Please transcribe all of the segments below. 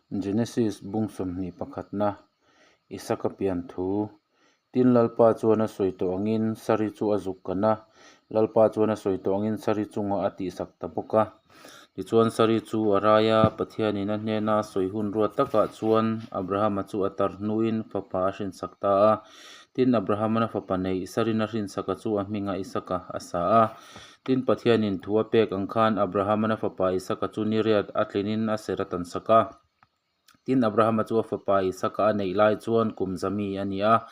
Genesis bung sawmhnih pakhatna, Isaka pian thu. Tin, Lalpa chuan a sawi tawh angin Sari chu a zuk kan a, Lalpa chuan a sawi tawh angin Sari chungah a tihsak ta bawk a. Tichuan Sari chu a rai a, Pathianin a hnena a sawi hun ruat takah chuan Abrahama chu a tar hnuin fapa a hrinsak ta a. Tin, Abrahama'n a fapa neih Sarin a hrinsaka chu a hmingah Isaka a sa a. Tin, Pathianin thu a pek ang khan Abrahama'n a fapa Isaka chu ni riat a tlinin a ser a tansak a. Tin, Abrahama chu a fapa Isaka a neih lai chuan kum za mi a ni a.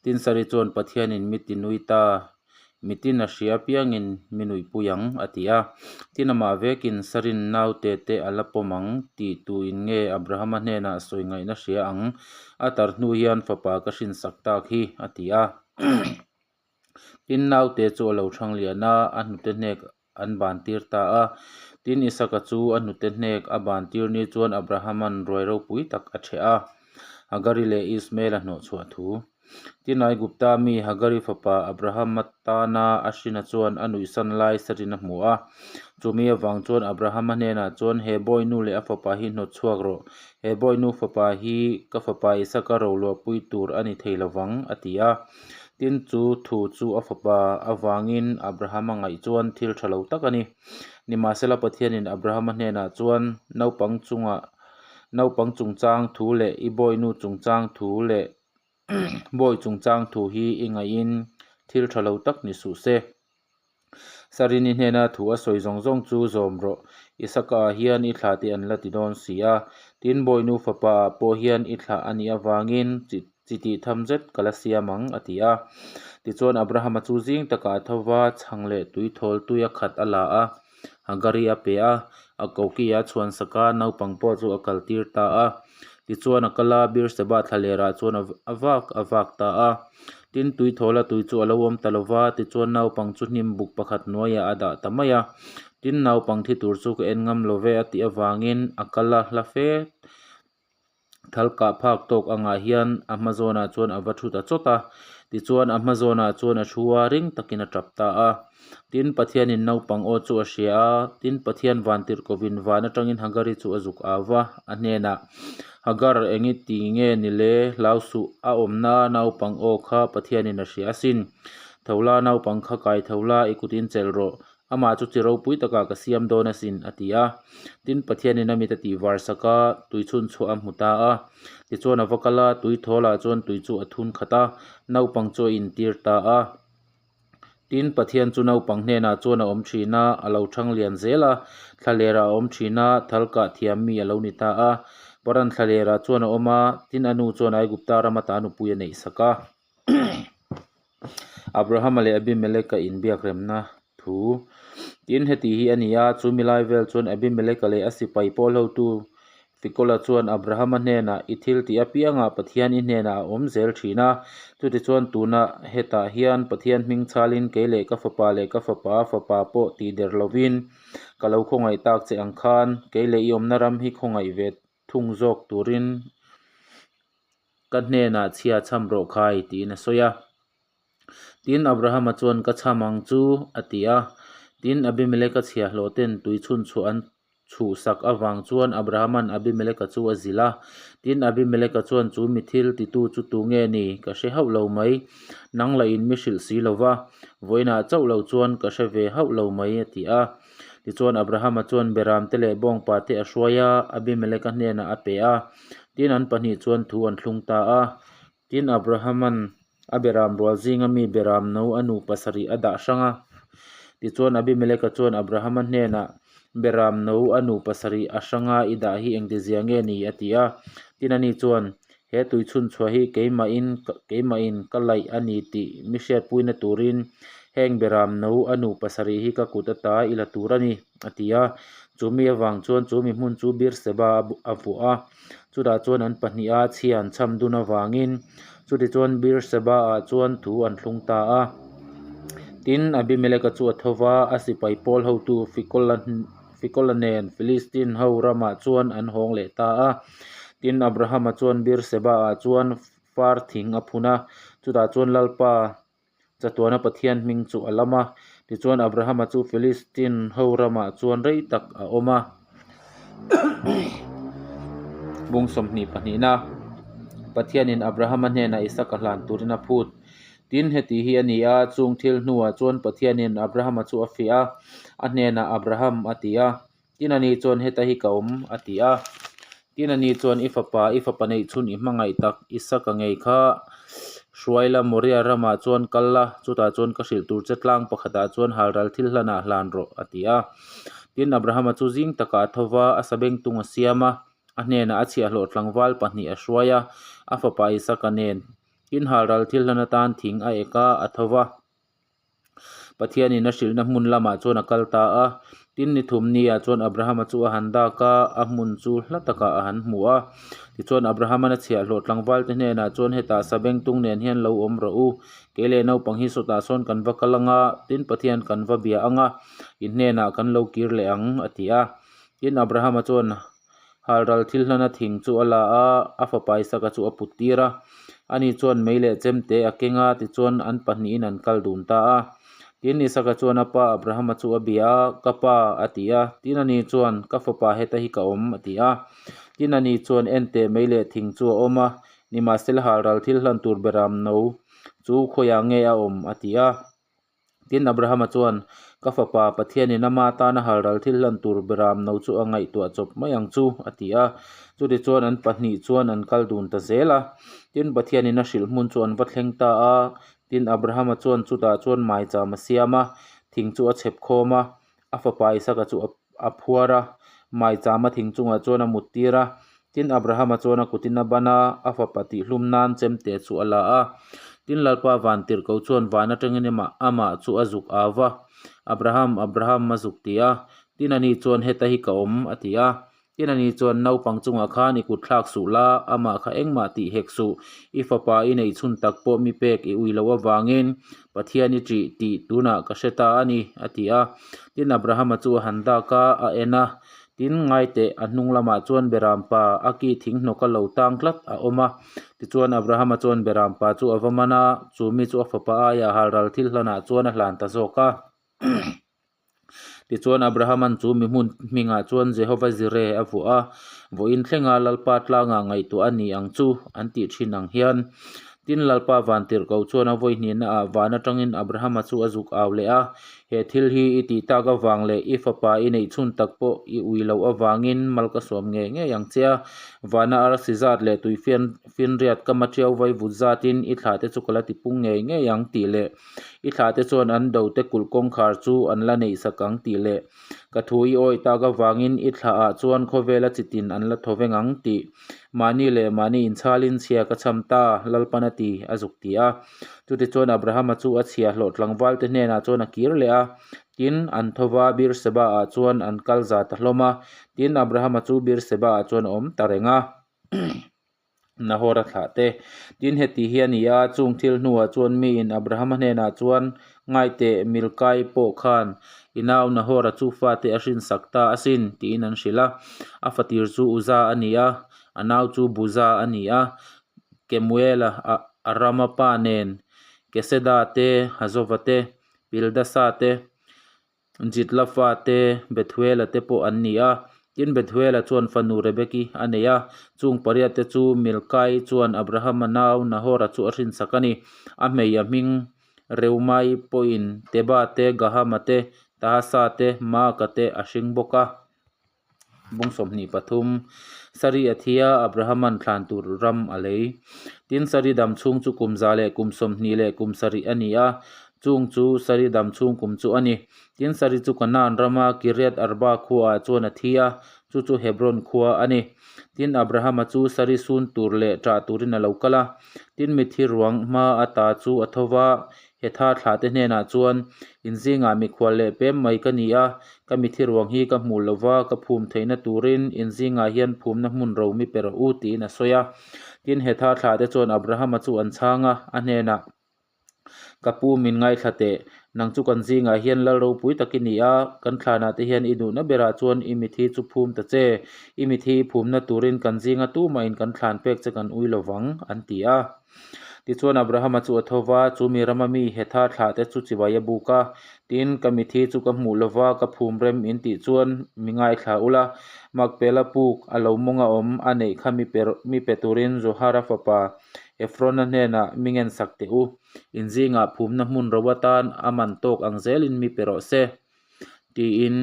Tin, Sari chuan Pathianin mi ti nui ta, mitin a hria apiangin mi nuihpui ang, a ti a. Tin, amah vekin Sarin naute te a la pawm ang tih tuin nge Abrahama hnenah sawi ngaihna hria ang, a tar hnu hian fapa ka hrinsak tak hi, a ti a. Tin, naute chu a lo thang lian a, a hnute hnek an ban tir ta a. Tin, Isaka chu a hnute hnek a ban tir ni chuan Abrahama'n ruai ropui tak a ṭheh a, Hagari leh Ismaela hnawhchhuah thu. Tin, Aigupta mi Hagari fapa Abrahama tana a hrina chuan a nuihsan lai sarin a hmu a. Chumi avang chuan Abrahama hnenah chuan, He bawinu leh a fapa hi hnawt chhuak rawh. He bawinu fapa hi ka fapa Isaka roluahpui tur a ni thei lovang, a ti a. Tin, chu thu chu a fapa avangin Abrahama ngaih chuan thil tha lo tak a ni. Nimahsela, Pathianin Abrahama hnenah chuan, Naupang chungah naupang chungchang thu leh i bawinu chungchang thu leh bawi chungchang thu hi i ngaihin thil tha lo tak ni suh se. Sarini hnena thu a sawi zawng zawng chu zawm rawh, Isaka-ah hian i thlah tih an la ti dawn si a, tin bawinu fapa-ah pawh hian i thlah a nih avangin chi tih tham zet ka la siam ang, a ti a. Tichuan Abrahama chu zing takah a tho va, chhang leh tuithawl tuia khat a la a, Hagari a pe a, a koki a chhuan sak a, naupang pawh chu a kaltir ta a. Tichuan a kal a, Beersheba thlalerah chuan a vak a vak ta a. Tin, tuithawla tui chu a lo awm ta lo va, tichuan naupang chu hnim buk pakhat hnuaiah a dah ta mai a. Tin, naupang thi tur chu ka en ngam lo ve a tih avangin a kal a hla fe. Thal kah phak tawk angah hian a hma zawnah chuan a va thu ta chawt a, tichuan a hma zawnah chuan a thu a, ring takin a tap ta a. Tin, Pathianin naupang aw chu a hria a, tin, Pathian van tirhkovin van atangin Hagari chu a zuk au va, a hnenah, Hagar, eng i ti nge ni le? Hlau suh, a awmna naupang aw kha Pathianin a hria asin. Tho la, naupang kha kai tho la, i kutin chelh rawh, Amah chu chi ropui takah ka siam dawn asin, a ti a. Tin, Pathianin a mit a tih var sak a, tui chhun chhuah a hmu ta a. Tichuan a va kal a, tui thawlah chuan tui chu a thun khat a, naupang chu a intir ta a. Tin, Pathian chu naupang hnenah chuan a awm thin a, a lo thang lian zel a, thlalerah a awm thin a, thal kah thiam mi a lo ni ta a. Paran thlalerah chuan a awm a, tin a nu chuan Aigupta rama ta nupui a neih sak a. Abrahama leh Abimeleka inbiak remna thu. Tin, heti hi a ni a, chu mi lai vel chuan Abimeleka leh a sipai pawl hotu Fikola chuan Abrahama hnenah, I thil tih apiangah Pathian i hnenah a awm zel thin a, chutichuan tunah hetah hian Pathian hming chhalin kei leh ka fapa leh ka fapa fapa pawh tih der lovin ka lo khawngaih tak che ang khan kei leh i awmna ram hi khawngaih ve thung zawk turin Ka hnenah chhia chham rawh khai, tiin a sawi a. Tin, Abrahama chuan, Ka chham ang chu, a ti a. Tin, Abimeleka chhiahhlawh ten tui chhun chhuah an chhuhsak avang chuan Abrahama'n Abimeleka chu a zilh a. Tin, Abimeleka chuan, Chu mi thil titu chu tu nge ni? Ka hre hauh lo mai. Nang lah in mi hrilh si lo va, vawiinah chauh lo chuan ka hre ve hauh lo mai, a ti a. Tichuan, Abrahama chuan Beramte leh bawngpate a hruai a, Abimeleka hnenah a pe a. Tin, an pahnih chuan thu an thlung ta a. Tin, Abrahama'n a beram rual zinga mi beram no a nu pasarih a dah hrang a. Tichuan, Abimeleka chuan Abrahama hnenah, Beram no a nu pasarih a hranga i dah hi engtizia nge ni? a ti a. Tin, ani chuan, He tui chhunchhuah hi keimahin keimahin ka laih a ni tih mi hriatpuina turin heng beram no a nu pasarih hi ka kut ata i la tur a ni, a ti a. Chu mi avang chuan chu mi hmun chu Beersheba a vuah a, chutah chuan an pahniha chhia an chham dun avangin chutichuan Beersheba-ah chuan thu an thlung ta a. Tin, Abimeleka chu a tho va, a sipai pawl hotu Fikola Fikola nen Filistin ho ramah chuan an hawng leh ta a. Tin, Abrahama chuan Beersheba-ah chuan far thing a phun a, chutah chuan Lalpa chatuana Pathian hming chu a lam a. Tichuan, Abrahama chu Filistin ho ramah chuan rei tak a awm a. Bung 22na Pathianin Abrahama hnenah Isaka hlan turin a phut. Tin, heti hi a ni a, chung thil hnuah chuan Pathianin Abrahama chu a fiah a, a hnenah, Abraham, a ti a. Tin, ani chuan, Heta hi ka awm, a ti a. Tin, ani chuan, I fapa, i fapa neih chhun i hmangaih tak Isaka ngei kha hruai la, Moria ramah chuan kal la, chutah chuan ka hrilh tur che tlang pakhatah chuan halral thil hlanah hlan rawh, a ti a. Tin, Abrahama chu zing takah a tho va, a sabengtung a siam a, a hnenah a chhiahhlawh tlangval pahnih a hruai a, a fapa Isaka nen. Tin, halral thil hlan atan thing a ek a, a tho va. Pathianin a hrilhna hmun lamah chuan a kal ta a. Tin, ni thum niah chuan Abrahama chu a han dak a, a hmun chu hla takah a han hmu a. Tichuan, Abrahama'n a chhiahhlawh tlangvalte hnenah chuan, Hetah sabengtung nen hian lo awm rawh u. Kei leh naupang hi sawtah sawn kan va kal ang a, tin, Pathian kan va bia ang a, in hnenah kan lo kir leh ang, a ti a. Tin, Abrahama chuan Halral thil hlana thing chu a la a, a fapa Isaka chu a put tir a. Ani chuan mei leh chemte a keng a, tichuan an pahnihin an kal dun ta a. Tin, Isaka chuan a pa Abrahama chu a bia a, Ka pa, a ti a. Tin, ani chuan, Ka fapa heta hi ka awm, a ti a. Tin, ani chuan, Enteh, mei leh thing chu a awm a, nimahsela halral thil hlan tur beram no chu khawiah nge a awm? a ti a. Tin, Abrahama chuan, Ka fapa, Pathianin ama tana halral thil hlan tur beram no chu a ngaihtuah chawp mai ang chu, a ti a. Chutichuan an pahnih chuan an kal dun ta zel a. Tin, Pathianin a hrilh hmun chu an va thleng ta a. Tin, Abrahama chuan chutah chuan maicham a siam a, thing chu a chhep khawm a, a fapa Isaka chu a phuar a, maichama thing chungah chuan a mut tir a. Tin, Abrahama chuan a kutin a ban a, a fapa tihhlum nan chemte chu a la a. Tin, Lalpa van tirhko chuan van atangin amah amah chu a zuk au va, Abraham, Abraham, a zuk ti a. Tin, ani chuan, Heta hi ka awm, a ti a. Tin, ani chuan, Naupang chungah khan i kut thlak suh la, amah kha engmah tih hek suh. I fapa i neih chhun tak pawh mi pek i ui loh avangin Pathian i ṭih tih tunah ka hre ta a ni, a ti a. Tin, Abrahama chu a han dak a, a en a. Tin, ngaiteh, a hnung lamah chuan Berampa a ki thing hnawka lo tang tlat a awm a. Tichuan, Abrahama chuan Berampa chu a va man a, chu mi chu a fapa aiah halral thil hlanah chuan a hlan ta zawk a. Tichuan, Abrahama'n chu mi hmun hmingah chuan Jehova Jireh a vuah a, Vawiin thlenga Lalpa tlangah ngaihtuah a ni ang chu, an tih thin ang hian. Tin, Lalpa vantirhkoh chuan a vawi hnihnaah van atangin Abrahama chu a zuk au leh a, He thil hi i tih tak avang leh i fapa i neih chhun tak pawh i ui loh avangin mal ka sawm ngei ngei ang che a, vana arsi zat leh tui fianriat ka matiau vaivut zatin i thlahte chu ka la tipung ngei ngei ang tih leh I thlah te chuan an do te kulh kawngkhar chu an la neih sak ang tih leh ka thu i awih tak avangin i thlah ah chuan khawvela chitin an la thaw veng ang tih mahni leh mahni inchhalin chhia ka chham ta Lalpan a ti a zuk ti a. Chutichuan Abrahama chu a chhia hlawh tlangval te hnenah chuan a kir leh a, tin an tho va Beersheba ah chuan an kal za ta hlawm a, tin Abrahama chu Beersheba ah chuan a awm ta reng a. Nahor a thlah te. Tin, heti hi a ni a, chung thil hnuah chuan miin Abrahama hnenah chuan, Ngaiteh, Milkai pawh khan i nau Nahora chu fate a hrinsak ta asin, tiin an hrilh a. A fatir chu Uza a ni a, a nau chu Buza a ni a, Kemuela, Arama pa nen, Keseda te, Hazova te, Pildasa te, Jitlafa te, Bethuela te pawh an ni a. Tin, Bethuela chuan fanu Rebeki a nei a. Chung pariat te chu Milkai chuan Abrahama nau Nahora chu a hrinsak a ni. A hmei a hming Reumai pawhin Teba te, Gahama te, Tahasa te, Maaka te a hring bawk a. Bung 23, Sari a thi a, Abrahama'n thlan tur ram a lei. Tin, Sari dam chhung chu kum za leh kum 20 leh kum 70 a ni a, chung chu Sari dam chhung kum chu a ni. Tin, Sari chu Kanaan rama Kiriath Arba khuaah chuan a thi a, chu chu Hebron khua a ni. Tin, Abrahama chu Sari sun tur leh ṭah turin a lo kal a. Tin, mithi ruang hma ata chu a tho va, Hetha thlahte hnenah chuan, In zingah mikhual leh pem mai ka ni a, ka mithi ruang hi ka hmuh lova ka phum theihna turin in zingah hian phumna hmun ro mi pe rawh u, tiin a sawi a. Tin, Hetha thlahte chuan Abrahama chu an chhang a, a hnenah, Ka pu min ngaithla teh, nang chu kan zingah hian lal ropui tak i ni a, kan thlanah te hian i duhna berah chuan i mithi chu phum ta che, i mithi i phumna turin kan zinga tumahin kan thlan pek che kan ui lovang, an ti a. Tichuan Abrahama chu a tho va, chu mi rama mi Hetha thlahte chu chibai a buk a. Tin, ka mithi chu ka hmuh lova, ka phum rem in tih chuan mi ngaithla ula, Makpela puk a lo mawnga awm a neih kha mi pe mi pe turin Zohara fapa Efrona hnenah mi ngensak teh u. In zingah phumna hmun ro atan a man tawk ang zelin mi pe rawh se, tiin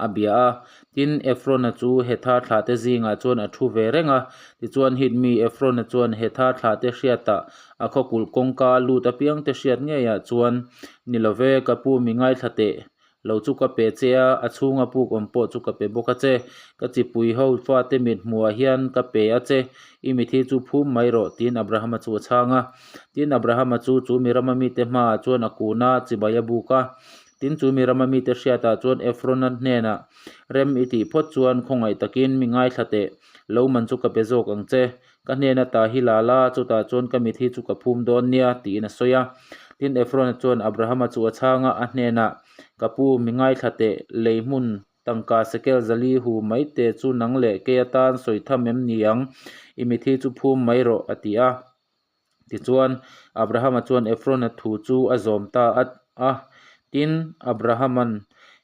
a bia a. Tin, Efrona chu Hetha thlahte zingah chuan a thu ve reng a. Tichuan, Hitmi Efrona chuan Hetha thlahte hriatah a khawkulh kawngka lut apiangte hriat ngeiah chuan, Ni lo ve, ka pu mi ngaithla teh lo chu ka pe che a, a chhunga puk awm pawh chu ka pe bawk a che. Ka chipui ho fate mit hmuhah hian ka pe a che, i mithi chu phum mai rawh, tiin Abrahama chu a chhang a. Tin, Abrahama chu chu mi rama mite hmaah chuan a kun a, chibai a buk a. Tin, chu mi rama mite hriatah chuan Efrona hnenah, Rem i tih phawt chuan khawngaih takin mi ngaithla teh, lo man chu ka pe zawk ang che. Ka hnena ta hi la la, chutah chuan ka mit hi chu ka phum dawn nia, tiin a sawi a. Tin, Efrona chuan Abrahama chu a chhang a, a hnenah, Ka pu, mi ngaithla teh, lei hmun tangka sekel zali hu mai te chu nang leh kei atan sawi tham em ni ang? I mit hi chu phum mai rawh, a ti a. Tichuan, Abrahama chuan Efrona thu chu a zawm ta a. Tin, Abrahama'n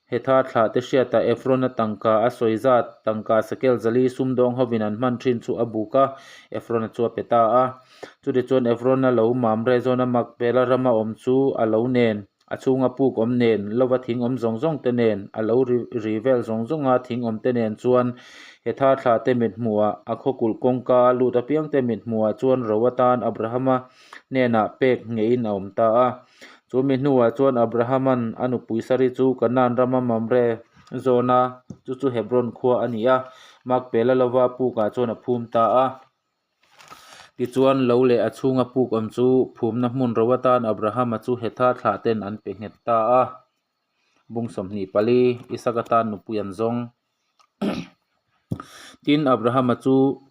Hetha thlahte hriatah Efrona tangka a sawi zat, tangka sekel zali sumdawng hovin an hman thin chu a buk a, Efrona chu a pe ta a. Chutichuan Efrona lo Mamre zawna Makpela rama awm chu a lo nen, a chhunga puk awm nen, lova thing awm zawng zawng te nen, a lo ri ri vel zawng zawnga thing awm te nen chuan Hetha thlahte mit hmuhah, a khawkulh kawngka a lut apiangte mit hmuhah chuan ro atan Abrahama hnenah pek ngeiin a awm ta a. Chu mi hnuah chuan Abrahama'n a nupui Sari chu Kanaan rama Mamre zawna, chu chu Hebron khua a ni a, Makpela lova pukah chuan a phum ta a. Tichuan, lo leh a chhunga puk awm chu phumna hmun ro atan Abrahama chu Hetha thlahten an pe nghet ta a. Bung 24, Isaka tan nupui an zawng. Tin, Abrahama chu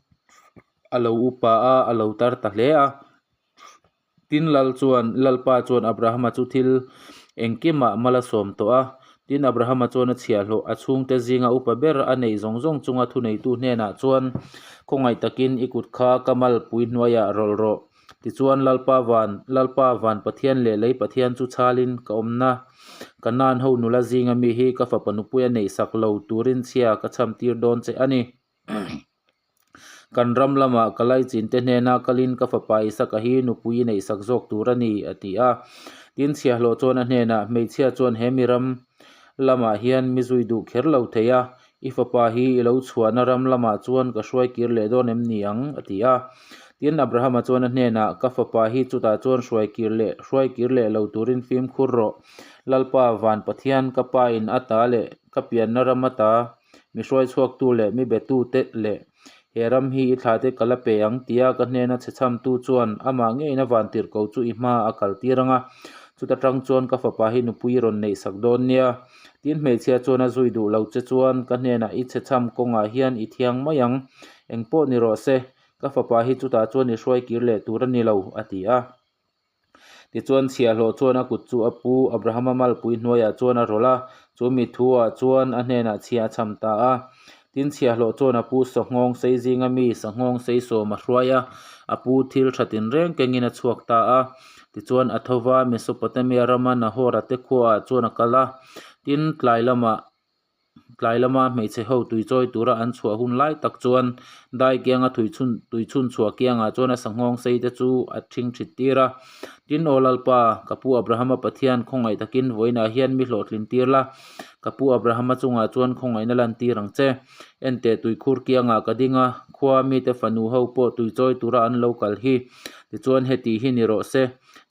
a lo upa a, a lo tar ta hle a. Tin, Lal chuan, Lalpa chuan Abrahama chu thil engkimah mal a sawm tawh a. Tin, Abrahama chuan a chhiahhlawh a chhungte zinga upa ber a neih zawng zawng chunga thuneitu hnenah chuan, Khawngaih takin i kut kha ka malpui hnuaiah rawlh rawh. Tichuan, Lalpa van, Lalpa van Pathian leh lei Pathian chu chhalin ka awmna Kanaan ho nula zinga mi hi ka fapa nupui a neihsak lo turin chhia ka chhamtir dawn che a ni. Kan ram lamah ka laichin te hnena kalin ka fapa Isaka hi nupui i neihsak zawk tur a ni, a ti a. Tin, chhiahhlawh chuan a hnenah, Hmeichhia chuan he mi ram lamah hian mi zui duh kher lo thei a, i fapa hi i lo chhuahna ram lamah chuan ka hruai kir leh dawn em ni ang? a ti a. Tin, Abrahama chuan a hnenah, Ka fapa hi chutah chuan hruai kir leh hruai kir leh lo turin fimkhur rawh. Lalpa, van Pathian, ka pa in a ta leh ka pianna ram a ta, Mi hruaichhuaktu leh mi betute leh he ram hi i thlahte ka la pe ang tia ka hnena chhechhamtu chuan amah ngeiin a vantirhko chu i hmaah a kaltir ang a, chuta tang chuan ka fapa hi nupui i rawn neihsak dawn nia. Tin, hmeichhia chuan a zui duh lo che chuan ka hnenah i chhechham kawngah hian i thiang mai ang, engpawh ni rawh se, ka fapa hi chutah chuan i hruai kir leh tur a ni lo, a ti a. Tichuan chhiahhlawh chuan a kut chu a pu Abrahama malpui hnuaiah chuan a rawlh a, chu mi thuah chuan a hnenah chhia a cham ta a. Tin, chhiahhlawh chuan a pu sawnghawng sei zinga mi sawnghawng sei sawm a hruai a, a pu thil tha tinreng kengin a chhuak ta a. Tichuan a tho va, Mesopotamia rama Nahora te khuaah chuan a kal a. Tin, tlai lamah Tlai lama hmeichhe ho tui chawi tura an chhuah hun lai tak chuan dai kianga thui chhun tui chhun chhuah kiangah chuan a sanghawng sei te chu a thing thit tir a. Tin, Aw Lalpa, ka pu Abrahama Pathian khawngaih takin vawiinah hian mi hlawhtlin tir la, ka pu Abrahama chungah chuan khawngaihna lan tir ang che. Enteh tuikhur kiangah ka ding a, khua mite fanu ho pawh tui chawi tura an lo kal hi. Tichuan heti hi ni rawh se.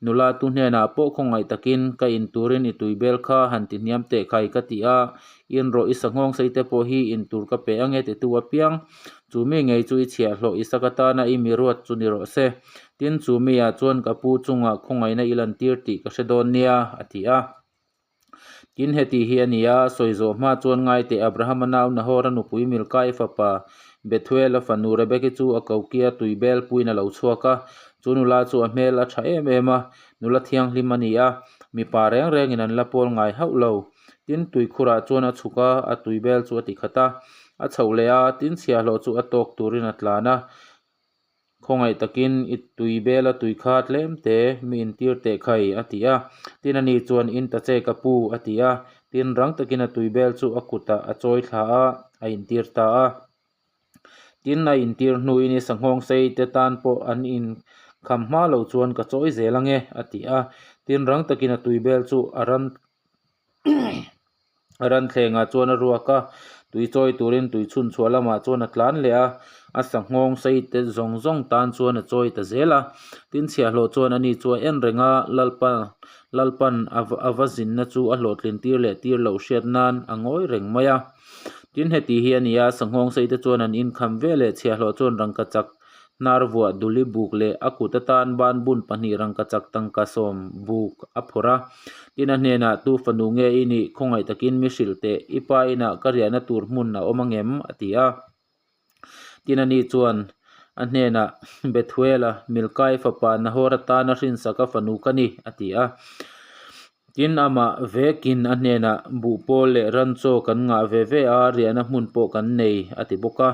Nula tu hnenah pawh khawngaih takin ka in turin i tui bel kha han ti hniam teh khai ka ti a, in rawh i sanghawng sei te pawh hi in tur ka pe ange titu apiang. Chu mi ngei chu i chhiahhlawh i sak atana i mi ruat chu ni rawh se. Tin, chu mi ah chuan ka pu chungah khawngaihna i lantir tih ka hre dawn nia, a ti a. Tin, heti hi a ni a, sawi zawh hma chuan ngai teh Abrahama nau Nahora nupui Milkai fapa Bethuela fanu Rebeki chu a kokia tui bel puiin a lo chhuak a. Chu nula chu a hmel a tha em em a, nula thianghlim a ni a, mipa reng rengin an la pawl ngai hauh lo. Tin, tuikhurah chuan a chhuk a, a tui bel chu a ti khat a. A chhoh leh a, tin chhiahhlawh chu a tawk turin a tlan a. Khawngaih takin i tui bela tui kha tlem te mi intir teh khai, a ti a. Tin, ani chuan, In ta che ka pu, a ti a. Tin, rang takin a tui bel chu a kutah a chawi thla a, a intir ta a. Tin, a intir hnuin i sanghawng sei te tan pawh an inkham hma lo chuan ka chawi zel ange, a ti a. Tin, rang takin a tui bel chu a ran A ranthlengah chuan a ruak a, tui chawi turin tui chhun chhuah lamah chuan a tlan leh a, a sanghawng sei te zawng zawng tan chuan a chawi ta zel a. Tin, chhiahhlawh chuan ani chu a en reng a, Lalpa Lalpan a a va zinna chu a hlawhtlin tir leh tir loh hriat nan a ngawi reng mai a. Tin, heti hi a ni a, sanghawng sei te chuan an inkham ve leh chhiahhlawh chuan rangkachak Hnar vuah duli buk leh a kut atan ban bun pahnih rangkachak tangka sawm buk a phawrh a. Tin a hnenah, Tu fanu nge i nih? Khawngaih takin mi hrilh teh, i pa inah ka riahna tur hmun a awm angem? a ti a. Tin ani chuan a hnenah, Bethuela, Milkai fapa Nahor atana hrinsaka fanu ka ni, a ti a. Tin, amah vekin a hnenah buhpawl leh ran chaw kan ngah ve ve a, riahna hmun pawh kan nei, a ti bawk a.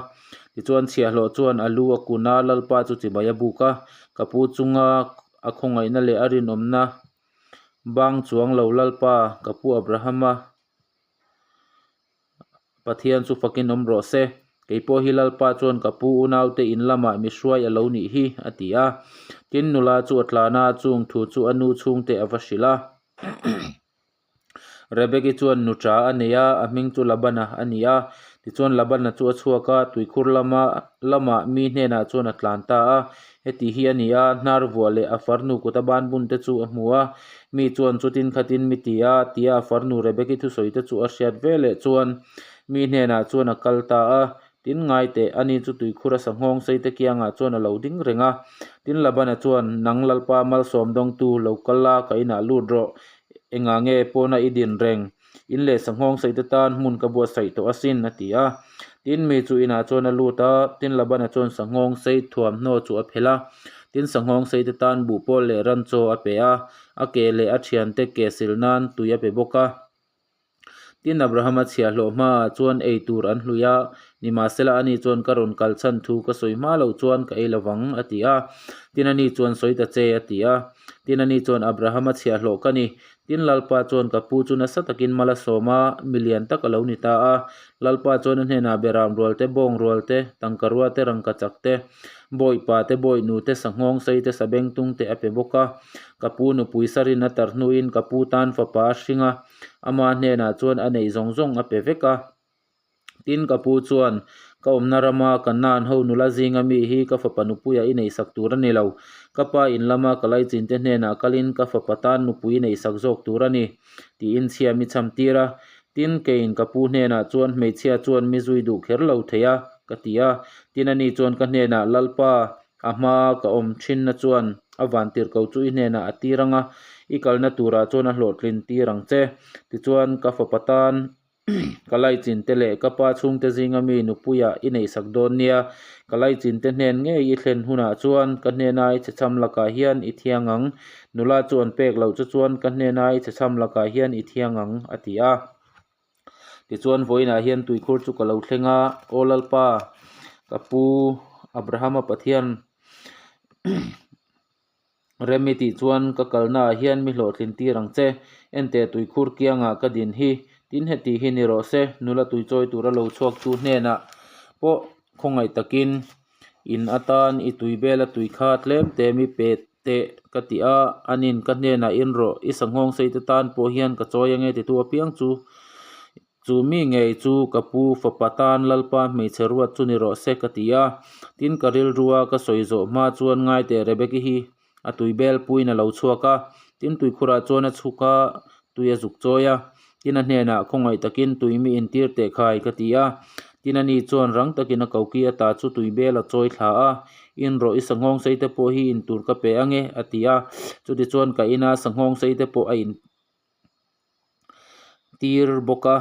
Tichuan, chhiahhlawh chuan a lu a kun a, Lalpa chu chibai a buk a, Ka pu chunga a khawngaihna leh a rinawmna bang chuang lo Lalpa, ka pu Abrahama, Pathian chu fakin awm rawh se. Kei pawh hi Lalpa chuan ka pu unaute in lamah mi hruai a lo nih hi, a ti a. Tin, nula chu a tlan a, chung thu chu a nu chhungte a va hrilh a. Rebeki chuan nuṭa a nei a, a hming chu Labana a ni a. Tichuan Labana chu a chhuak a, tuikhur lama lamah mi hnenah chuan a tlan ta a. Heti hi a ni a, hnar vuah leh a farnu kuta banbun te chu a hmu a. Mi chuan chutin khatin mi ti a, tia a farnu Rebeki thusawi te chu a hriat ve leh chuan mi hnenah chuan a kal ta a. Tin ngai teh, ani chu tuikhur a sanghawng sei te kiangah chuan a lo ding reng a. Tin Labana chuan, Nang Lalpa malsawm dawngtu, lo kal la, ka inah lut rawh. Engah nge pawna i din reng? In leh sanghawng sei te tan hmun ka buatsaih tawh asin, a ti a. Tin, mi chu inah chuan a lut a, tin Labana chuan sanghawng sei thuamhnaw chu a phelh a. Tin, sanghawng sei te tan buhpawl leh ran chaw a pe a, a ke leh a thiante ke sil nan tui a pe bawk a. Tin, Abrahama chhiahhlawh hmaah chuan ei tur an hlui a, nimahsela ani chuan ka rawn kal chhan thu ka sawi hma loh chuan ka ei lovang, a ti a. Tin, ani chuan sawi ta che, a ti a. Tin, ani chuan Abrahama chhiahhlawh ka ni. Tin, Lalpa chuan ka pu chu nasa takin mal a sawm a, mi lian tak a lo ni ta a. Lalpa chuan a hnenah beram rual te, bawng rual te, tangka rua te, rangka chak te, bawipa te, bawihnu te, sanghawng sei te, sabengtung te a pe bawk a. Ka pu nupui sarin a tar hnuin ka pu tan fapa a hring a, ama hnenah chuan a neih zawng zawng a pe vek a. Tin, ka pu chuan, Ka awmna rama Kanaan ho nula zinga mi hi ka fapa nupuia i neihsak tur a ni lo. Ka pa in lama ka laichin te hnenah kalin ka fapa tan nupui i neihsak zawk tur a ni, tiin chhia mi chham tir a. Tin, keiin ka pu hnenah chuan hmeichhia chuan mi zui duh kher lo thei a, ka ti a. Tin, ani chuan ka hnenah, Lalpa, a hmaa ka awm thinna chuan a vantirhko chu i hnenah a tir ang a, i kalna turah chuan a hlawhtlin tir ang che. Tichuan, ka fapa tan Ka laichin te leh ka pa chhungte zinga mi nupuiah i neihsak dawn nia, ka laichin te hnen ngei i thlen hunah chuan ka hnena i chhechham lakah hian i thiang ang, nula chu an pek loh chu chuan ka hnena i chhechham lakah hian i thiang ang, a ti a. Tichuan vawiinah hian tuikhur chu ka lo thleng a, Aw Lalpa, ka pu Abrahama Pathian, Rem i tih chuan ka kalnaah hian mi hlawhtlin tir ang che. Enteh tuikhur kiangah ka din hi. Tin heti hi ni rawh se, nula tuichawi tura lo chhuak tu hnenah pawh khawngaih takin in atan i tui bela tui kha tlem te mi pe teh ka ti a, anin ka hnenah in rawh, i sanghawng sei te tan pawh hian ka chawi ange titu apiang chu Chu mi ngei chu ka pu fapa tan Lalpa hmeichhe ruat chu ni rawh se ka ti a. Tin ka rilrua ka sawi zawh hma chuan ngaiteh Rebeki hi a tui bel puiin a lo chhuak a. Tin tuikhurah chuan a chhuk a, tui a zuk chawi a. Tin a hnenah khawngaih takin tui mi intir teh khai ka ti a. Tin ani chuan rang takin a koki ata chu tui bel a chawi thla a. In rawh i sanghawng sei te pawh hi intur ka pe ange a ti a. Chutichuan ka ina sanghawng sei te pawh a in. tir bawk a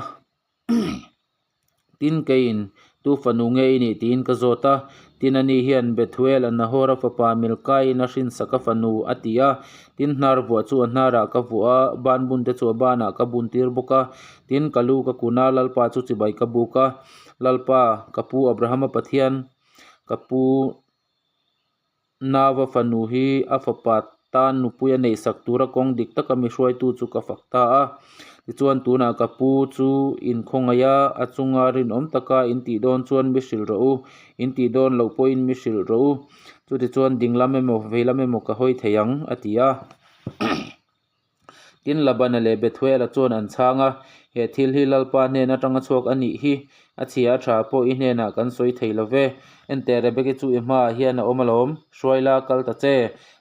tin keiin tu fanu nge i nih tiin ka zawt a tin ani hian Bethuel a Nahor a fapa Milkaiin a hrinsak a fanu a ti a tin hnar vuah chu a hnarah ka vuah a ban bun te chu a banah ka bun tir bawk a tin ka lu ka kun a Lalpa chu chibai ka buk a Lalpa ka pu Abrahama Pathian ka pu. Nauva fanu hi a fapa tan nupui a neihsak tura kawng dik taka mi hruaitu chu ka fak ta a. Tichuan tunah ka pu chu in khawngaih a, a chunga rinawm taka in tih dawn chuan mi hrilh rawh u, in tih dawn loh pawhin mi hrilh rawh u. Chutichuan dinglam emaw veilam emaw ka hawi thei ang, a ti a. Tin, Labana leh Bethuela chuan an chhang a, He thil hi Lalpa hnen atanga chhuak a nih hi, a chhia a tha pawh i hnenah kan sawi thei lo ve. Enteh, Rebeki chu i hmaah hian a awm alawm, hruai la kal ta che.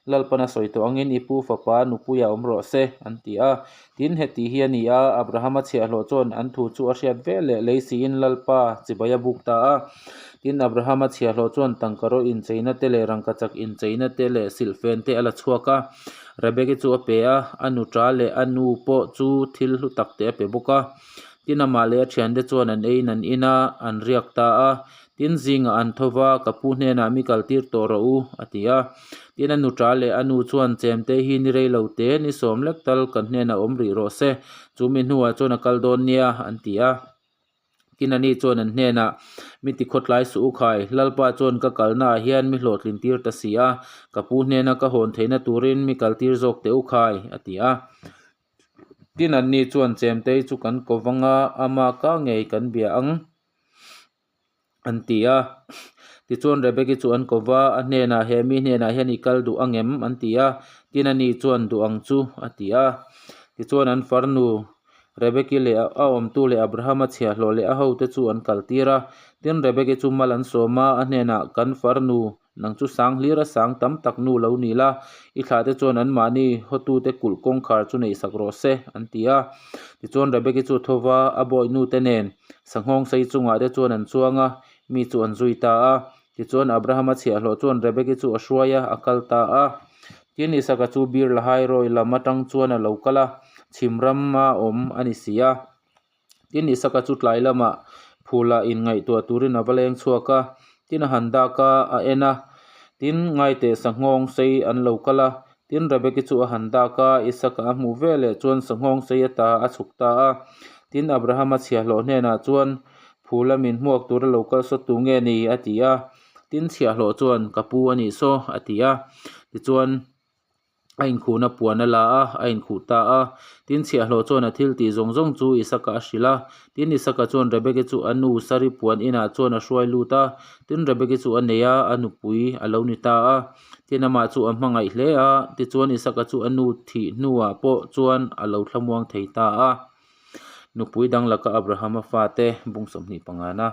Lalpan a sawi tawh angin i pu fapa nupuiah awm rawh se, an ti a. Tin, heti hi a ni a, Abrahama chhiahhlawh chuan an thu chu a hriat ve leh lei siin Lalpa chibai a buk ta a. Tin, Abrahama chhiahhlawh chuan tangkaraw incheina te leh rangkachak incheina te leh silhfen te a la chhuak a. Rebeki chu a pe a, a nuṭa leh a nu pawh chu thil hlu tak te a pe bawk a. Tin, amah leh a ṭhiante chuan an eiin an in a, an riak ta a. Tin, zingah an tho va, Ka pu hnenah mi kaltir tawh rawh u, a ti a. Tin, a nuṭa leh a nu chuan, Chemte hi ni rei lo te, ni sawm lek tal kan hnenah awm rih rawh se, chu mi hnuah chuan a kal dawn nia, an ti a. Tin, ani chuan an hnenah, Mi ti khawtlai suh u khai, Lalpa chuan ka kalnaah hian mi hlawhtlin tir ta si a, ka pu hnena ka hawn theihna turin mi kaltir zawk teh u khai, a ti a. Tin, anni chuan Chemtei chu kan ko vang a, ama ka ngei kan bia ang, an ti a. Tichuan Rebeki chu an ko va, a hnenah, He mi hnenah hian i kal duh ang em? an ti a. Tin, ani chuan, Duh ang chu, a ti a. Tichuan an farnu Rebeki leh a awmtu leh Abrahama chhiahhlawh leh a hote chu an kaltir a. Tin, Rebeki chu mal an sawm a, a hnenah, Kan farnu, nang chu sang hlir a sang tam tak nu lo ni la, i thlahte chuan anmahni hawtute kulh kawngkhar chu neihsak rawh se, an ti a. Tichuan, Rebeki chu a tho va, a bawihnute nen sanghawng sei chungah te chuan an chuang a, mi chu an zui ta a. Tichuan, Abrahama chhiahhlawh chuan Rebeki chu a hruai a, a kal ta a. Tin, Isaka chu Bir Lahai Roi lam atang chuan a lo kal a, chhim rama awm a ni si a. Tin, Isaka chu tlai lamah phulah inngaihtuah turin a va leng chhuak a, tin a han dak a, a en a. Tin, ngaiteh sanghawng sei an lo kal a. Tin, Rebeki chu a han dak a, Isaka a hmuh veleh chuan sanghawng sei ata a chhuk ta a. Tin, Abrahama chhiahhlawh hnenah chuan, Phula min hmuak tura lo kal sawt tu nge ni? a ti a. Tin chhiahhlawh chuan, Ka pu a nih saw, a ti a. Tichuan, a inkhuhna puan a la a, a inkhuh ta a. Tin chhiahhlawh chuan a thil tih zawng zawng chu Isaka a hrilh a. Tin Isaka chuan Rebeki chu a nu Sari puan inah chuan a hruai lut a. Tin Rebeki chu a nei a, a nupui a lo ni ta a. Tin amah chu a hmangaih hle a. Tichuan Isaka chu a nu thih hnuah pawh chuan a lo thlamuang thei ta a. Nupui dang laka Abrahama fate bung 25 na.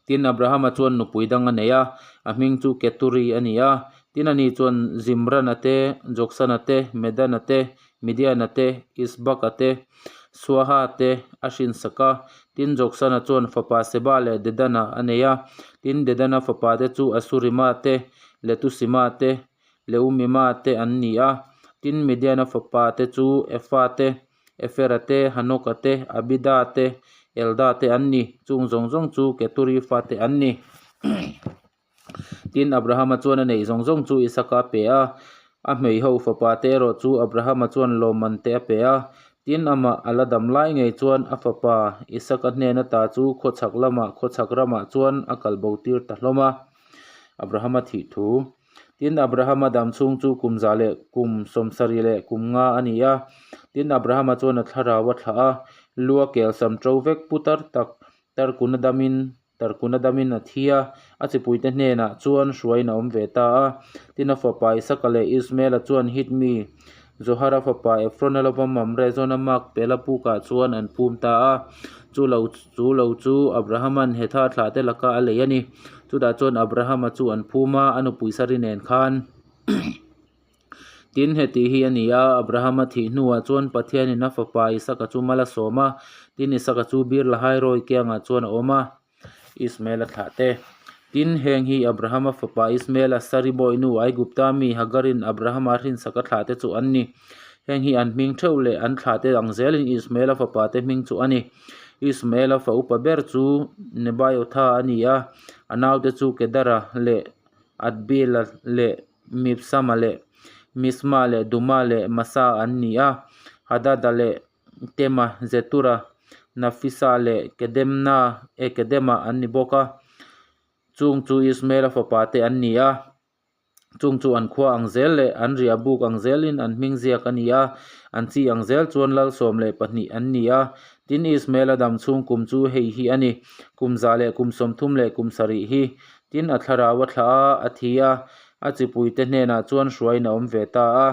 Tin, Abrahama chuan nupui dang a nei a, a hming chu Keturi a ni a. Tin, ani chuan Zimrana te, Joksana te, Medana te, Midiana te, Isbaka te, Suaha te a hrinsak a. Tin, Joksana chuan fapa Seba leh Dedana a nei a. Tin, Dedana fapate chu Asurima te, Letusima te, Leumima te an ni a. Tin, Midiana fapate chu Efa te, Efera te, Hanoka te, Abida te, Elda te an ni. Chung zawng zawng chu Keturi fate an ni. Tin, Abrahama chuan a neih zawng zawng chu Isaka a pe a. A hmeiho fapa te erawh chu Abrahama chuan lawmman te a pe a. Tin, amah a la dam lai ngei chuan a fapa Isaka hnen ata chu khawchhak lamah khawchhak ramah chuan a kalbo tir ta hlawm a. Abrahama thih thu. Tin, Abrahama dam chhung chu kum za leh kum 70 leh kum nga a ni a. Tin, Abrahama chuan a thlarau a thlah a, lua kel sam ṭo vek pu tar tak tarkuna damin tarkuna damin a thi a, a chipuite hnenah chuan hruaiin a awm ve ta a. Tin, a fapa Isaka leh Ismaela chuan Hit mi Zohara fapa Efrona lova Mamre zawna Makpela pukah chuan an phum ta a. Chu lo chu lo chu Abrahama'n Hetha thlahte laka a lei a ni. Chutah chuan Abrahama chu an phum a, a nupui Sari nen khan. Tin, heti hi a ni a, Abrahama thih hnuah chuan Pathianin a fapa Isaka chu mal a sawm a, tin Isaka chu Bir Lahairoi kiangah chuan a awm a. Ismaela thlah te. Tin, heng hi Abrahama fapa Ismaela Sari bawihnu Aigupta mi Hagarin Abrahama hrinsaka thlah te chu an ni. Heng hi an hming theuh leh an thlah te ang zelin Ismaela fapa te hming chu a ni. Ismaela fa upa ber chu Nebaiotha a ni a, a naute chu Kedara leh Adbila leh Mibsama leh Misma leh Duma leh Masa an ni a, Hadada leh Tema, Zetura, Nafisa leh Kedemna, eh Kedema an ni bawk a. Chung chu Ismaela fapate an ni a. Chung chu an khua ang zel leh an riah buk ang zelin an hming ziak a ni a, an chi ang zel chuan lal 12 an ni a. Tin, Ismaela dam chhung kum chu hei hi a ni, kum 130 leh kum sarih hi. Tin, a thlarau a thlah a, a thi a, a chipuite hnenah chuan hruaiin a awm ve ta a.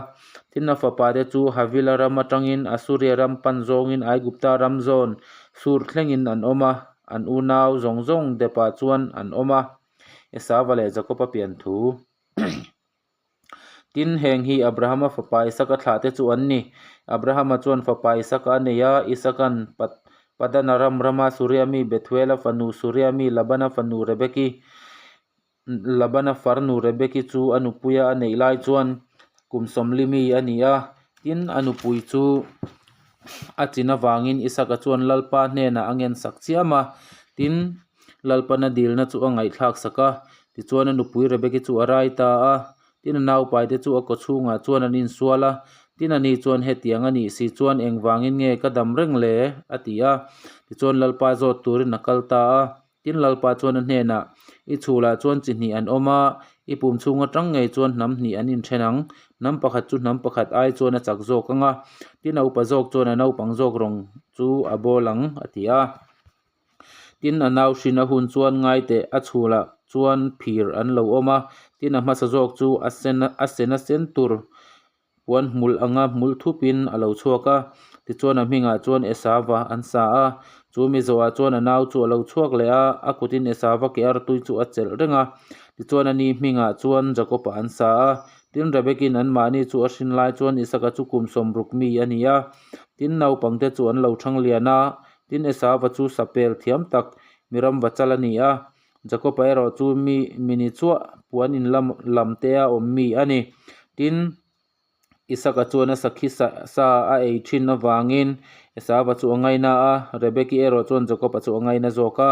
Tin, a fapate chu Havila ram atangin Asuria ram pan zawngin Aigupta ram zawn Sur thlengin an awm a, an unau zawng zawng depah chuan an awm a. Esauva leh Jakoba pian thu. Tin, heng hi Abrahama fapa Isaka thlahte chu an ni. Abrahama chuan fapa Isaka a nei a, Isaka'n Padanaram rama Suria mi Bethuela fanu Suria mi Labana fanu Rebeki, Labana farnu Rebeki chu a nupuia a neih lai chuan kum 40 mi a ni a. Tin, a nupui chu a chin avangin Isaka chuan Lalpa hnenah a ngensak chiam a. Tin, Lalpana dilna chu a ngaihthlak sak a, tichuan a nupui Rebeki chu a rai ta a. Tin, a naupaite chu a kaw chhungah chuan an insual a. Tin, ani chuan hetiang a nih si chuan engvangin nge ka dam reng le? a ti a. Tichuan Lalpa zawt turin a kal ta a. Tin, Lalpa chuan a hnenah, I chhulah chuan chi hnih an awm a, i pum chhung atang ngei chuan hnam hnih an inthen ang. Hnam pakhat chu hnam pakhat ai chuan a chak zawk ang a, tin a upa zawk chuan a naupang zawk rawng chu a bawl ang, a ti a. Tin, a nau hrin a hun chuan ngai teh a chhulah chuan phir an lo awm a, tin a hmasa zawk chu a sen a sen a sen tur puan hmul anga hmul thupin a lo chhuak a, tichuan a hmingah chuan Esava an sa a. Chu mi zawhah chuan a nau chu a lo chhuak leh a, a kutin Esava ke artui chu a chelh reng a, tichuan a ni hmingah chuan Jakob-a an sa a. Tin, Rebekin anmahni chu a hrin lai chuan Isaka chu kum 60 mi a ni a, tin naupangte chu an lo thang lian a, Tin, Esauva chu sapel thiam tak mi ram va chal a ni a, Jakoba erawh chu mi mi ni chuah puan in lam lam te a awm mi a ni. Tin, Isaka chuan a sakhi sa sa a ei thin avangin Esauva chu a ngaina a, Rebeki erawh chuan Jakoba chu a ngaina zawk a.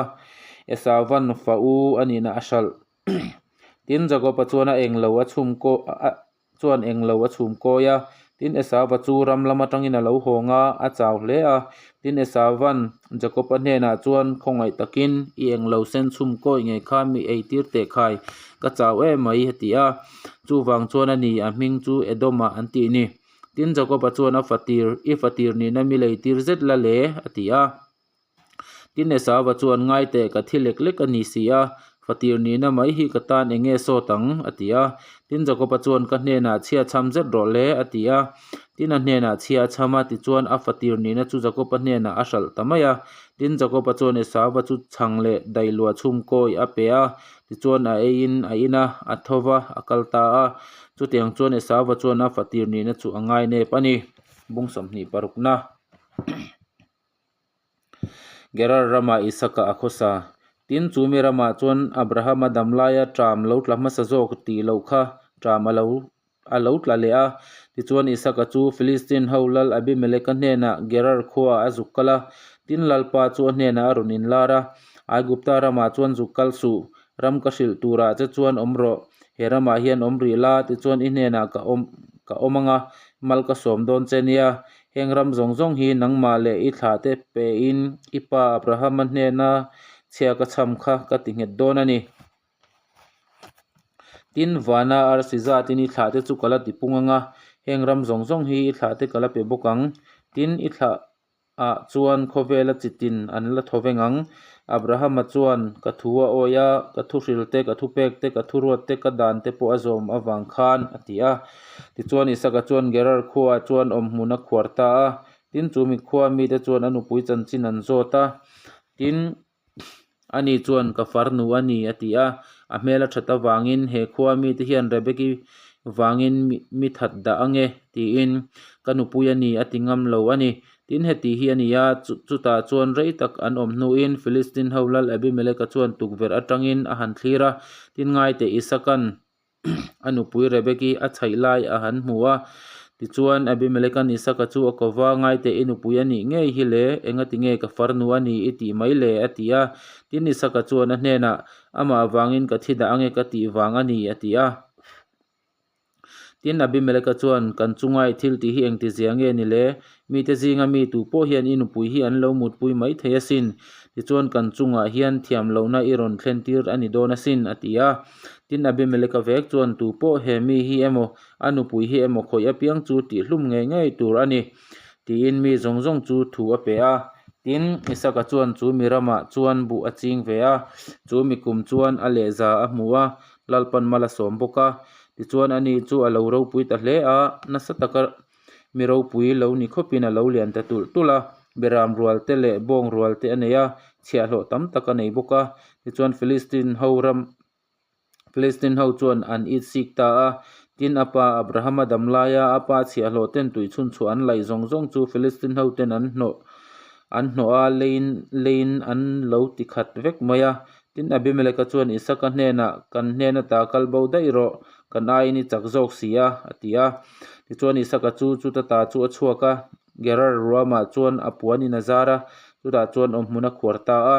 Esauva'n fa u a nihna a hralh. Tin, Jakoba chuan a englo a chhum kaw a chuan englo a chhum kawi a. Tin, Esauva chu ram lam atangin a lo hawng a, a chau hle a. Tin, Esauva'n Jakoba hnenah chuan, Khawngaih takin i englo sen chhum kawi ngei kha mi eitir teh khai, ka chau em mai, a ti a. Chuvang chuan a ni, a hming chu Edom-ah an tih ni. Tin, Jakoba chuan a fatir, I fatir nihna mi leitir zet la le, a ti a. Tin, Esauva chuan, Ngai teh, ka thi lek lek a ni si a, fatir nihna mai hi ka tan eng nge sawt ang? a ti a. Tin, Jakoba chuan, Ka hnenah chhia chham zet rawh le, a ti a. Tin, a hnenah chhia a chham a, tichuan a fatir nihna chu Jakoba hnenah a hralh ta mai a. Tin, Jakoba chuan Esauva chu chhang leh dailuah chhum kawi a pe a, tichuan a eiin a in a, a tho va, a kal ta a. Chutiang chuan Esauva chuan a fatir nihna chu a ngainep a ni. Bung 26 na. Gerar ramah Isaka a khawsa. Tin, chu mi ramah chuan Abrahama dam laia ṭam lo tla hmasa zawk tih loh kha ṭam a lo a lo tla leh a. Tichuan, Isaka chu Filistin ho lal Abimeleka hnenah Gerar khuaah a zuk kal a. Tin, Lalpa chu a hnenah a rawn inlar a, Aigupta ramah chuan zuk kal suh, ram ka hrilh turah che chuan awm rawh, he ramah hian awm rih la, tichuan i hnenah ka awm ka awm ang a, mal ka sawm dawn che nia. Heng ram zawng zawng hi nangmah leh i thlahte pein i pa Abrahama hnena chhia ka chham kha ka ti nghet dawn a ni. Tin, vana arsi zatin i thlahte chu ka la ti pung ang a, heng ram zawng zawng hi i thlahte ka la pe bawk ang. Tin, i thlah ah chuan khawvela chi tin an la thaw veng ang. Abrahama chuan ka thu a awi a, ka thuhril te, ka thupek te, ka thuruat te, ka dan te pawh a zawm avang khan, a ti a. Tichuan Isaka chuan Gerar khuaah chuan awmhmun a khuar ta a, tin chu mi khua mite chuan a nupui chanchin an zawt a, tin ani chuan ka farnu a ni a ti a, a hmel a that avangin he khua mite hian Rebeki vangin mi that dah ange tiin ka nupui a ni a ti ngam lo a ni. Tin heti hi a ni a, chutah chuan rei tak an awm hnuin Filistin ho lal Abimeleka chuan tukverh atangin a han thlir a, tin ngaite Isaka'n A nupui Rebeki a chhaih lai a han hmu a, tichuan Abimeleka'n Isaka chu a ko va, Ngaiteh i nupui a nih ngei hi le, engati nge ka farnu a ni i tih mai le? a ti a. Tin, Isaka chuan a hnenah, Amah avangin ka thi dah ange ka tih vang a ni, a ti a. Tin, Abimeleka chuan, Kan chunga i thil tih hi engtizia nge ni le? Mite zinga mi tu pawh hian i nupui hi an lo mutpui mai thei asin. Tichuan, kan chungah hian thiam lohna i rawn thlentir a ni dawn asin, a ti a. Tin, Abimeleka vek chuan, Tu pawh he mi hi emaw, a nupui hi emaw khawih apiang chu tihhlum ngei ngei tur a ni, tiin mi zawng zawng chu thu a pe a. Tin, Isaka chuan chu mi ramah chuan buh a ching ve a, chu mi kum chuan a lehza a hmu a, Lalpan mal a sawm bawk a. Tichuan, ani chu a lo ropui ta hle a, nasa taka mi ropui lo ni khawpin a lo lian ta tulh tulh a, beram rual te leh bawng rual te a nei a, chhiahhlawh tam tak a nei bawk a. Tichuan, Philistine ho ram Philistine ho chuan an it sik ta a, tin a pa Abrahama dam laia a pa chhiahhlawh ten tui chhunchhuah an laih zawng zawng chu Philistine ho ten an hnawh an hnawh a, leiin leiin an lo ti khat vek mai a. Tin Abimeleka chuan Isaka hnenah, Kan hnen ata kal bo daih rawh, kan aiin i chak zawk si a, a ti a. Tichuan Isaka chu chuta ta chu a chhuak a, Gerar ruamah chuan a puanin a zar a, chutah chuan awmhmun a khuar ta a.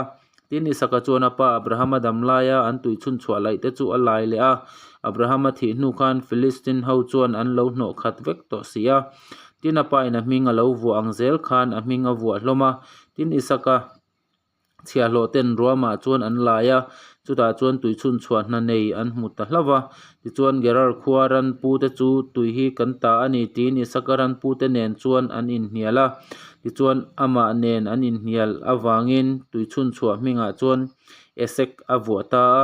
Tin, Isaka chuan a pa Abrahama dam laia an tui chhunchhuah laih te chu a lai leh a. Abrahama thih hnu khan Filistin ho chuan an lo hnawh khat vek tawh si a. Tin, a pain a hming a lo vuah ang zel khan a hming a vuah hlawm a. Tin, Isaka chhiahhlawh ten ruamah chuan an lai a, chutah chuan tui chhunchhuah hna nei an hmu ta hlauh va. Tichuan, Gerar khua ranpute chu tui hi kan ta a ni tiin Isaka ranpute nen chuan an inhnial a. Tichuan, amah nen an inhnial avangin tuichhunchhuah hmingah chuan Esek a vuah ta a.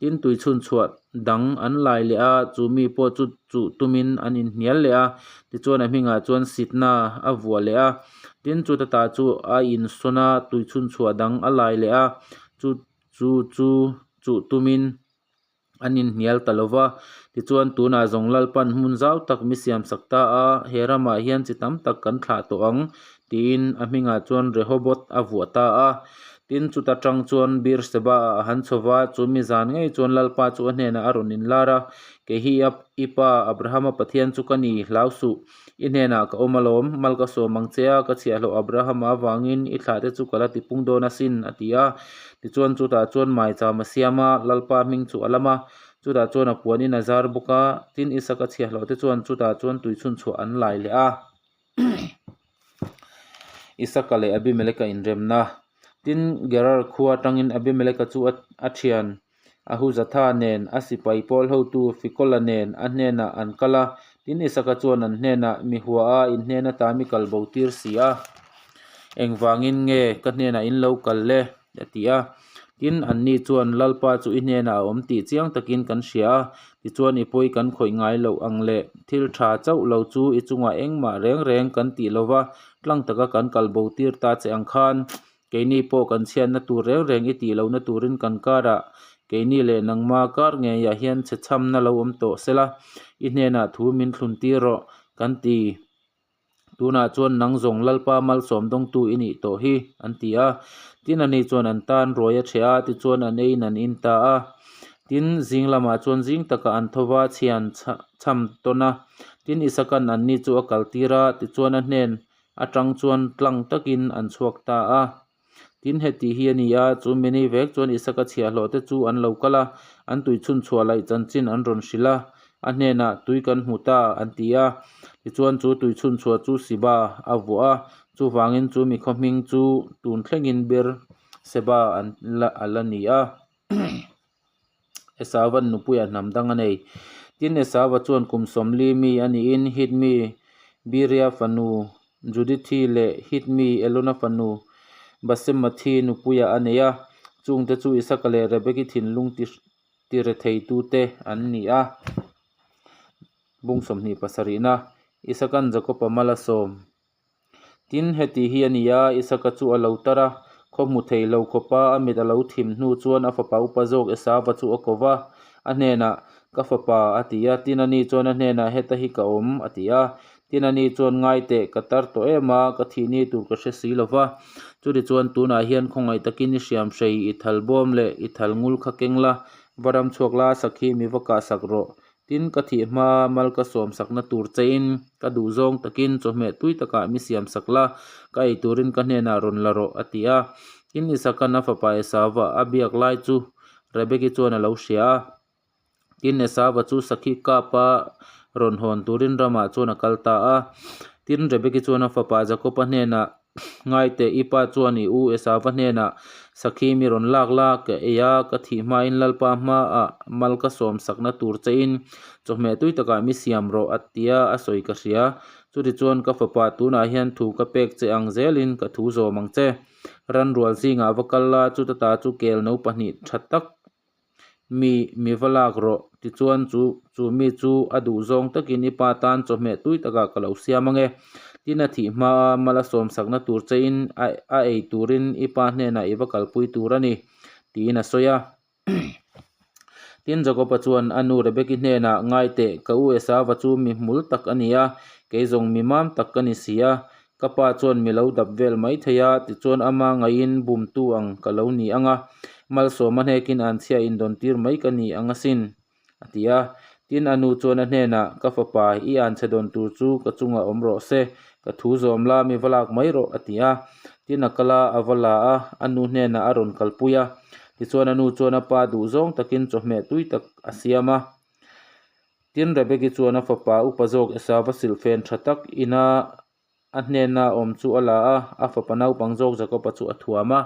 Tin, tuichhunchhuah dang an lai leh a, chu mi pawh chu chuh tumin an inhnial leh a. Tichuan, a hmingah chuan Sitna a vuah leh a. Tin, chuta ta chu a insawn a, tuichhunchhuah dang a lai leh a, chu chu chu chuh tumin an inhnial ta lo va. Tichuan, tunah zawng Lalpan hmun zau tak mi siamsak ta a, he ramah hian chi tam tak kan thlah tawh ang, tiin a hmingah chuan Rehoboth a vuah ta a. Tin, chuta tang chuan Beer-seba-ah a han chho va, chu mi zan ngei chuan Lalpa chu a hnenah a rawn inlar a, Kei hi i pa Abrahama Pathian chu ka ni, hlau suh. I hnenah ka awm alawm, mal ka sawm ang che a, ka chhiahhlawh Abrahama avangin i thlahte chu ka la tipung dawn asin, a ti a. Tichuan chutah chuan maicham a siam a, Lalpa hming chu a lam a, chutah chuan a puanin a zar bawk a, tin Isaka chhiahhlawhte chuan chutah chuan tui chhunchhuah an lai leh a. Isaka leh Abimeleka inremna. Tin, Gerar khua atangin Abimeleka chu a thian Ahuzatha nen, a sipai pawl hotu Fikola nen a hnenah an kal a. Tin, Isaka chuan an hnenah, Mi hua a, in hnen ata mi kal bo tir si a. Engvangin nge ka hnenah in lo kal le? a ti a. Tin, anni chuan, Lalpa chu i hnenah a awm tih chiang takin kan hria a, tichuan i pawi kan khawih ngai loh ang le. Thil tha chauh lo chu i chungah engmah reng reng kan tih lo va, tlang taka kan kal bo tir ta che ang khan keini pawh kan chhiatna tur reng reng i tih lohna turin kan karah keini leh nangma kar ngeiah hian chhechhamna lo awm tawh sela, i hnenah thu min thlun tir rawh kan ti. Tunah chuan nang zawng Lalpa malsawm dawngtu i nih tawh hi, an ti a. Tin, ani chuan an tan ruai a chhe a, tichuan an eiin an in ta a. Tin, zing lamah chuan zing takah an tho va, chhian chham tawn a. Tin, Isaka'n anni chu a kaltir a, tichuan a hnen atang chuan tlang takin an chhuak ta a. Tin, heti hi a ni a, chu mini vek chuan Isaka chhiahhlawh te chu an lo kal a, an tui chhunchhuah laih chanchin an rawn hrilh a, a hnenah tui kan hmu ta an ti a. Tichuan chu tui chhunchhuah chu Siba a vuah a, chuvangin chu mi khaw hming chu tun thlengin Beer-seba an la a la ni a. Esauva'n nupuiah hnam dang a nei. Tin, Esauva chuan kum 40 mi a niin Hit mi Biria fanu Judithi leh Hit mi Elona fanu Basemathi nupuiah a nei a. Chungte chu Isaka leh Rebeki thinlung tiretheitute an ni a. Bung 27na, Isaka'n Jakoba mal a sawm. Tin, heti hi a ni a, Isaka chu a lo tar a, khaw hmu thei lo khawpa a mit a lo thim hnu chuan a fapa upa zawk Esauva chu a ko va, a hnenah, Ka fapa, a ti a. Tin, ani chuan a hnenah, Heta hi ka awm, a ti a. Tin, ani chuan, Ngai teh, ka tar tawh em a, ka thih ni tur ka hre si lo va. Chutichuan, tunah hian khawngaih takin i hriam hrei, i thal bawm leh i thal ngul kha keng la, va ram chhuak la, sakhi mi va kah sak rawh. Tin, ka thih hma mal ka sawm sakna tur chein ka duh zawng takin chawhmeh tui takah mi siam sak la, ka ei turin ka hnenah rawn la rawh, a ti a. Tin, Isaka'n a fapa Esauva a biak lai chu Rebeki chuan a lo hria a. Tin, Esauva chu sakhi kapa rawn hawn turin ramah chuan a kal ta a. Tin, Rebeki chuan a fapa Jakoba hnenah, Ngai teh, i pa chuan i u Esauva hnenah, Sakhi mi rawn lak la, ka ei a, ka thih hmain Lalpa hmaah mal ka sawm sakna tur chein chawhmeh tui takah mi siam rawh, a tia a sawi ka hria. Chutichuan ka fapa tunah hian thu ka pek che ang zelin ka thu zawm ang che. Ranrual zingah va kal la, chuta ta chu kel no pahnih tha tak mi mi va lak rawh. Tichuan chu chu mi chu a duh zawng takin i pa tan chawhmeh tui takah ka lo siam ang e. Tin a thih hmaa mal a sawm sakna tur chein a a ei turin i pa hnenah i va kalpui tur a ni, tiin a sawi a. Tin, Jakoba chuan a nu Rebeki hnenah, Ngai teh, ka u Esauva chu mi hmul tak a ni a, kei zawng mi mam tak ka ni si a. Ka pa chuan mi lo dap vel mai thei a, tichuan ama ngaiin bumtu ang ka lo ni ang a, malsawma hnekin anchhia indawntir mai ka ni ang asin, a ti a. Tin, a nu chuan a hnenah, Ka fapa, i anchhe dawn tur chu ka chungah awm rawh se, ka thu zawm la, mi va lak mai rawh, a ti a. Tin, a kal a, a va la a, a nu hnenah a rawn kalpui a. Tichuan a nu chuan a pa duh zawng takin chawhmeh tui tak a siam a. Tin, Rebeki chuan a fapa upa zawk Esauva silhfen tha tak ina a hnena awm chu a la a, a fapa naupang zawk Jakoba chu a thuam a.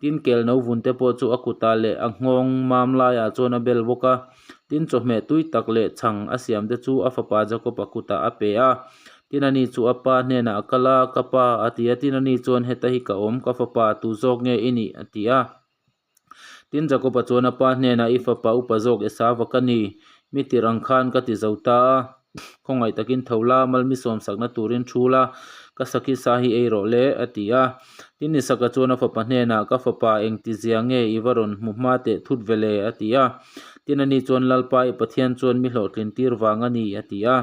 Tin, kel no vun te pawh chu a kutah leh a nghawng mam laiah chuan a bel bawk a. Tin, chawhmeh tui tak leh chhang a siam te chu a fapa Jakoba kutah a pe a. Tin, ani chu a pa hnenah a kal a, Ka pa, a ti a. Tin, ani chuan, Heta hi ka awm, ka fapa, tu zawk nge i nih? a ti a. Tin, Jakoba chuan a pa hnenah, I fapa upa zawk Esauva ka ni, mi tirh ang khan ka ti zo ta a. Khawngaih takin tho la, malmi sawmsakna turin thu la, ka sakhi sa hi ei rawh le, a ti a. Tin, Isaka chuan a fapa hnenah, Ka fapa, engti zia nge i va rawn hmu hma teh thut ve le? a ti a. Tin, ani chuan, Lalpa, i Pathian chuan mi hlawhtlin tir vang a ni, a ti a.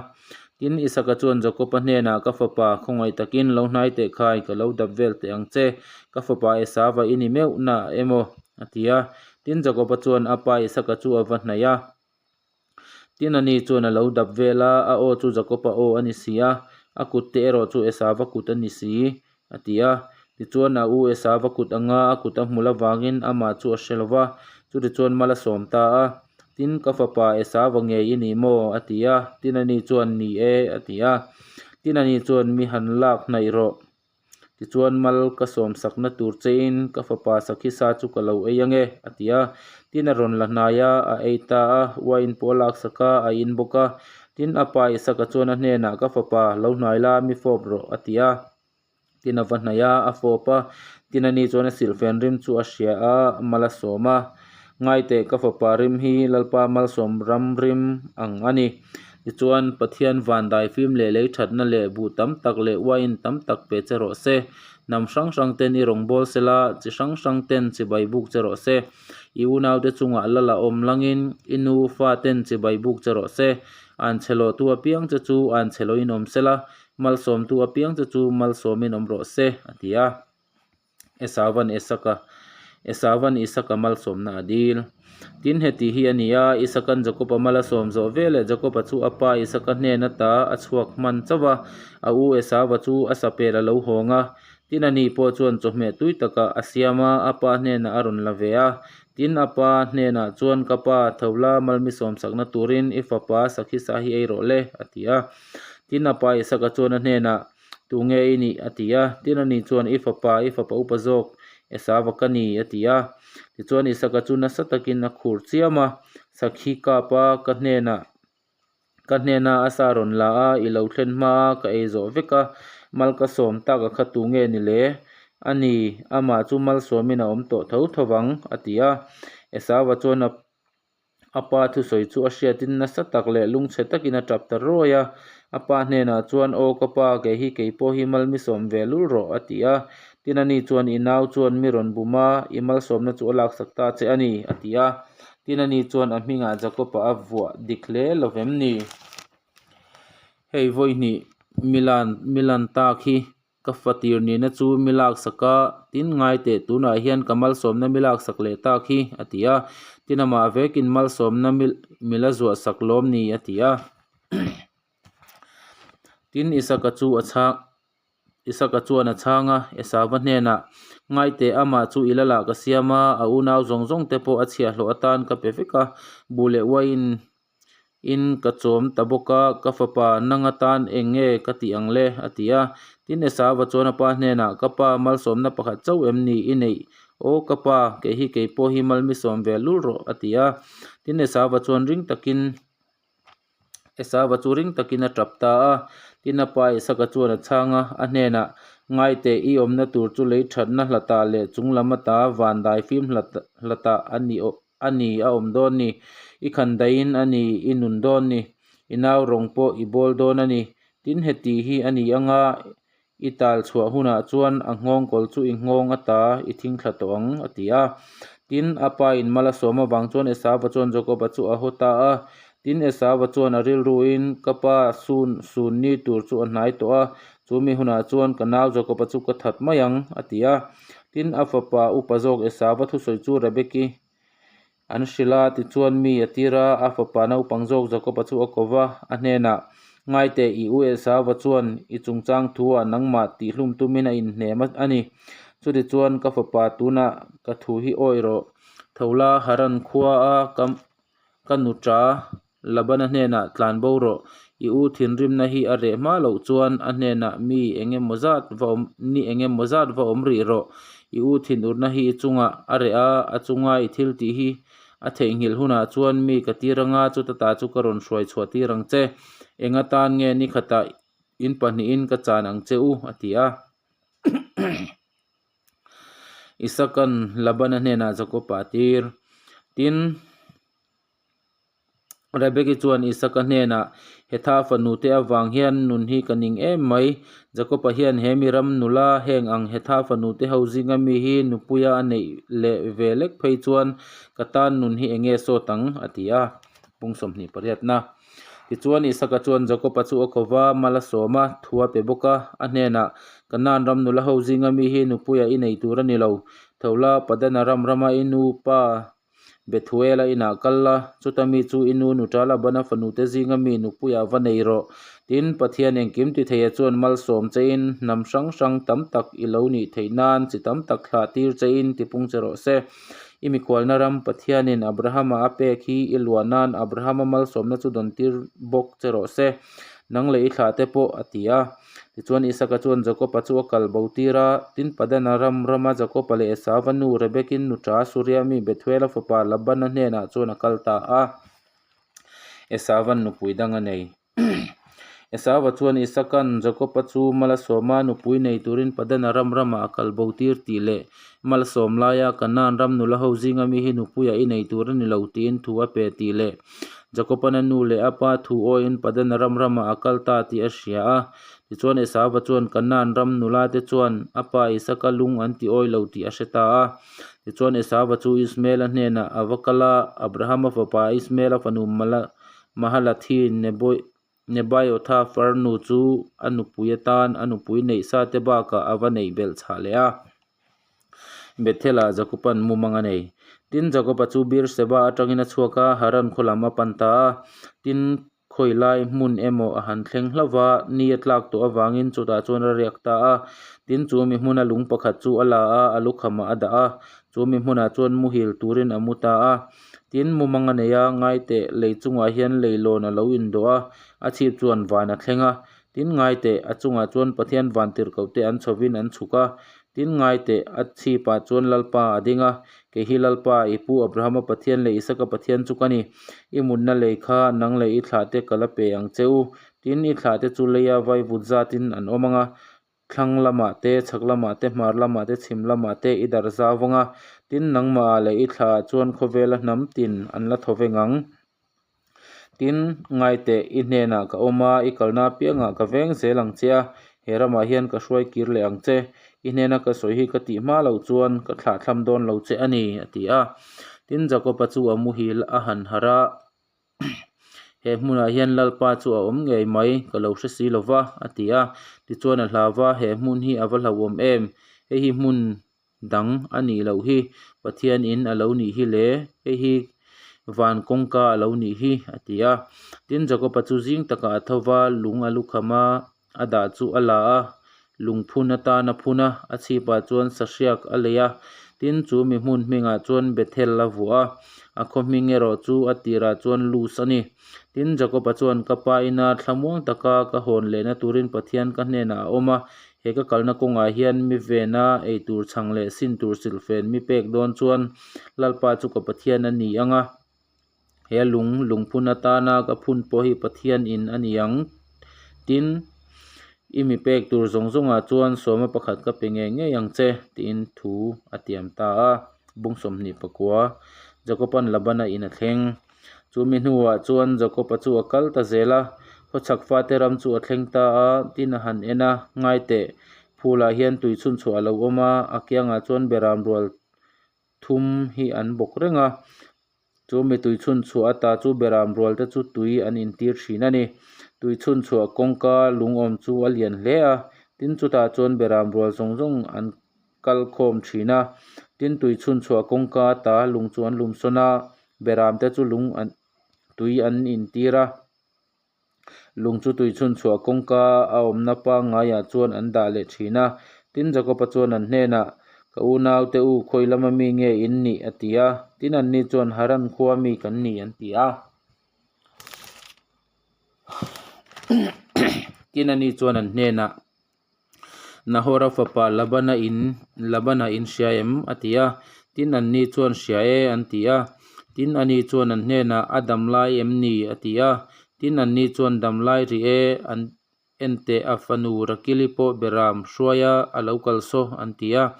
Tin, Isaka chuan Jakoba hnenah, Ka fapa, khawngaih takin lo hnai teh khai, ka lo dap vel teh ang che. Ka fapa Esauva i ni meuh na emaw? a ti a. Tin, Jakoba chuan a pa Isaka chu a va hnaih a. Tin, ani chuan a lo dap vel a, a aw chu Jakoba aw a ni si a, a kut te erawh chu Esauva kut a ni si, a ti a. Tichuan, a u Esauva kut anga a kut a hmul avangin amah chu a hre lo va, chutichuan mal a sawm ta a. Tin, ka fapa Esauva ngei i ni maw? a ti a. Tin, ani chuan, Ni e, a ti a. Tin, ani chuan, Mi han lak hnaih rawh. Tichuan, mal ka sawm sakna tur chein ka fapa sakhi sa chu ka lo ei ange, a ti a. Tin, a rawn la hnai a, a ei ta a, uain pawh a laksak a, a in bawk a. Tin, a pa Isaka chuan a hnenah, Ka fapa, lo hnai la, mi fawp rawh, a ti a. Tin a va hnaih a, a fawp a, tin ani chuan a silhfen rim chu a hria a, mal a sawm a. Ngaiteh ka fapa rim hi Lalpa malsawm ram rim ang a ni. Tichuan, Pathian van daifim leh lei thatna leh buh tam tak leh uain tam tak pe che rawh se. Hnam hrang hrang ten i rawn bawl sela, chi hrang hrang ten chibai buk che rawh se. I unaute chungah lal a awm langin i nu fa ten chibai buk che rawh se. Anchhe lawhtu apiang che chu anchhe lawhin awm sela, Malsawmtu apiang chu chu malsawmin awm rawh se, a ti a. Esauva'n Isaka Esauva'n Isaka malsawmna a dil. Tin, heti hi a ni a, Isaka'n Jakoba mal a sawm zawh veleh Jakoba chu a pa Isaka hnen ata a chhuak hman chauh a, a u Esauva chu a sapel a lo hawng a. Tin, ani pawh chuan chawhmeh tui takah a siam a, a pa hnenah a rawn la ve a. Tin, a pa hnenah chuan, Ka pa, tho la, malmi sawmsakna turin i fapa sakhi sa hi ei rawh le, a ti a. Tin, a pa Isaka chuan a hnenah, Tu nge i nih? a ti a. Tin, ani chuan, I fapa, i fapa upa zawk, Esauva ka ni, a ti a. Tichuan, Isaka chu nasa takin a khur chiam a, Sakhi kapa ka hnenah, ka hnena a sa rawn la a, i lo thlen hma a, ka ei zawh vek a, mal ka sawm tak a kha tu nge ni le? A ni, amah chu malsawmin a awm tawh tho tho vang, a ti a. Esauva chuan a. A pa thusawi chu a hriatin nasa tak leh lungchhe takin a tap ta ruai a. A pa hnenah chuan, Aw ka pa, kei hi kei pawh hi mal mi sawm ve lul rawh, a ti a. Tin ani chuan, I nau chuan mi rawn bum a, i malsawmna chu a laksak ta che a ni, a ti a. Tin ani chuan a hmingah Jakob-a a vuah dik hle lo vem ni? Hei vawi hnih Milan Milan tak hi Ka fatir nihna chu mi laksak a, tin ngai teh tunah hian ka malsawmna mi laksak leh tak hi, a ti a. Tin amah vekin malsawmna mi mi la zuah sak lawm ni, a ti a. Tin Isaka chu a chhang Isaka chuan a chhang a, Esauva hnenah, Ngai teh amah chu i la lah ka siam a, a unau zawng zawng te pawh a chhiahhlawh atan ka pe vek a, buh leh uaiin. In ka chawm ta bawk a, ka fapa nang atan eng nge ka tih ang le? a ti a. Tin, Esauva chuan a pa hnenah, Ka pa, malsawmna pakhat chauh em ni i neih? Aw ka pa, kei hi kei pawh hi mal mi sawm ve lul rawh, a ti a. Tin, Esauva chuan ring takin Esauva chu ring takin a tap ta a. Tin, a pa Isaka chuan a chhang a, a hnenah, Ngaiteh, i awmna tur chu lei thatna hlatah leh chung lam ata van daifim hlatah a ni a ni a awm dawn ni. I khan daihin a ni i nun dawn ni. I nau rawng pawh i bawl dawn a ni. Tin, heti hi a ni anga i tal chhuah hunah chuan a nghawng kawl chu i nghawng ata i thingthla tawh ang, a ti a. Tin, a pa in mal a sawm avang chuan Esauva chuan Jakoba chu a haw ta a. Tin, Esauva chuan a rilruin, Ka pa sun sun ni tur chu a hnai tawh a, chu mi hunah chuan ka nau Jakoba chu ka that mai ang, a ti a. Tin, a fapa upa zawk Esauva thusawi chu Rebeki an hrilh a, tichuan mi a tir a, a fapa naupang zawk Jakoba chu a ko va, a hnenah, Ngaiteh, i u Esauva chuan i chungchang thu-ah nangmah tihhlum tumin a inhnem a ni. Chutichuan ka fapa tunah ka thu hi awi rawh. Tho la, Haran khua a ka nuṭa Labana hnenah tlan bo rawh. I u thinrimna hi a reh hma loh chuan a hnenah mi eng emaw zat va awm ni eng emaw zat va awm rih rawh. I u thinurna hi i chungah a reh a, a chunga i thil tih hi a theihnghilh hunah chuan mi ka tir anga chuta ta chu ka rawn hruai chhuah tir ang che. Eng atan nge ni khatah in pahnihin ka chan ang che u? a ti a. Isakan Labana hnenah Jakob a tir. Tin. Rebeki chuan Isaka hnenah, Hetha fanute avang hian nun hi ka ning em mai. Jakoba hian he mi ram nula heng ang Hetha fanute ho zinga mi hi nupuia a neih leh ve lek phei chuan ka tan nun hi enge sawt ang? a ti a. Pung 28na. Tichuan Isaka chuan Jakoba chu a ko va, mal a sawm a, thu a pe bawk a. A hnenah, Kanaan ram nula ho zinga mi hi nupuia i nei tur a ni lo. Thola, Padanaram rama i nu pa Bethuela inah kal la, chuta mi chu i nu nuṭa Labana fanute zinga mi nupuiah va nei rawh. Tin, Pathian engkim ti theia chuan malsawm chein hnam hrang hrang tam tak i lo nih theih nan chi tam tak thlah tir chein tipung che rawh se. I mikhualna ram Pathianin Abrahama a pek hi i luah nan Abrahama malsawmna chu dawn tir bawk che rawh se. Nang leh i thlahte pawh, a ti a. Tichuan Isaka chuan Jakoba chu a kal bo tir a, tin Padanaram rama Jakoba leh Esauva nu Rebekin nuṭa Suria mi Bethuela fapa Labana hnenah chuan a kal ta a. Esauva'n nupui dang a nei. Esauva chuan Isaka'n Jakoba chu malsawma nupui nei turin Padanaram ramah a kal bo tir tih leh malsawm laia Kanaan ram nula ho zinga mi hi nupuia i nei tur a ni lo tiin thu a pe tih leh Jakoban a nu leh a pa thu awiin Padanaram ramah a kal ta tih a hria a. Tichuan Esauva chuan Kanaan ram nula te chuan a pa Isaka lung an ti awi lo tih a hre ta a. Tichuan Esauva chu Ismaela hnenah a va kal a, Abrahama fapa Ismaela fanu Mahalathi Nebaiotha farnu chu a nupui atan a nupui neih sa te bakah a va neih belh chhah leh a. Bethel-ah Jakob-a'n mumang a nei. Tin, Jakob-a chu Beer-seba atangin a chhuak a, Haran khaw lam a pan ta a. Tin, khawi lai hmun emaw a han thleng hlauh va, ni a tlak tawh avangin chutah chuan a riak ta a. Tin, chu mi hmuna lung pakhat chu a la a, a lukhamah a dah a. Chu mi hmunah chuan muhil turin a mu ta a. Tin, mumang a nei a, ngaiteh lei chungah hian leilawn a lo indawh a, a chhip chuan van a thleng a. Tin, ngaiteh, a chungah chuan Pathian vantirhkohte an chhovin an chhuk a. Tin, ngaiteh, a chhipah chuan Lalpa a ding a, Kei hi Lalpa, i pu Abrahama Pathian leh Isaka Pathian chu ka ni. I mutna lei kha nang leh i thlahte ka la pe ang che u. Tin, i thlahte chu leia vaivut zatin an awm ang a, thlang lamah te, chhak lamah te, hmar lamah te, chhim lamah te i darh zau vang a. Tin, nangmahah leh i thlaah chuan khawvela hnam tin an la thaw veng ang. Tin, ngaiteh, i hnenah ka awm a, i kalna apiangah ka veng zel ang che a, he ramah hian ka hruai kir leh ang che. I hnena ka sawi hi ka tih hma loh chuan ka thlahthlam dawn lo che a ni, a ti a. Tin, Jakoba chu a muhil a han harh a, He hmunah hian Lalpa chu a awm ngei mai, ka lo hre si lo va, a ti a. Tichuan a hlau va, He hmun hi a va hlauhawm em? Hei hi hmun dang a nih loh hi, Pathian in a lo nih hi le, hei hi van kawngka a lo nih hi, a ti a. Tin, Jakoba chu zing takah a tho va, lung a lukham a, a dah chu a la a, lungphun atan a phun a, a chhipah chuan sahriak a lei a. Tin, chu mi hmun hmingah chuan Bethel a vuah a, a khaw hming erawh chu a tirah chuan Luz a ni. Tin, Jakoba chuan, Ka pa ina thlamuang taka ka hawn lehna turin Pathian ka hnenah a awm a, he ka kalna kawngah hian mi vena ei tur chhang leh sin tur silhfen mi pek dawn chuan Lalpa chu ka Pathian a ni ang a, he lung lungphun atana ka phun pawh hi Pathian in a ni ang. Tin, i mi pek tur zawng zawngah chuan sawma pakhat ka pe ngei ngei ang che, tiin thu a tiam ta a. Bung 24, Jakoban Labana in a thleng. Chumi hnuah chuan Jakob-a chu a kal ta zel a, khawchhak fate ram chu a thleng ta a, tin a han en a, Ngai teh, phulah hian tui chhunchhuah a lo awm a, a kiangah chuan beram rual thum hi an bawk reng a, chumi tui chhunchhuah ata chu beram rual te chu tui an intir thin a ni. Tui chhunchhuah kawngka lungawm chu a lian hle a, tin chutah chuan beram rual zawng zawng an kal khawm thin a, tin tui chhunchhuah kawngka ata lung chu an lum sawn a, beram te chu lung an tui an intir a, lung chu tui chhunchhuah kawngka a awmna pangngaiah chuan an dah leh thin a, tin Jakob-a chuan an hnenah, Ka unau te u, khawi lama mi nge in nih? a ti a, tin anni chuan, Haran khua mi kan ni an ti a. Tin ani chuan an hnenah, Nahora fapa Labana in Labana in hria em? a ti a. Tin anni chuan hria e an ti a. Tin ani chuan an hnenah a dam lai em ni? a ti a. Tin anni chuan dam lai rih e an en teh a fanu Rakili pawh beram hruaia a lo kal saw an ti a.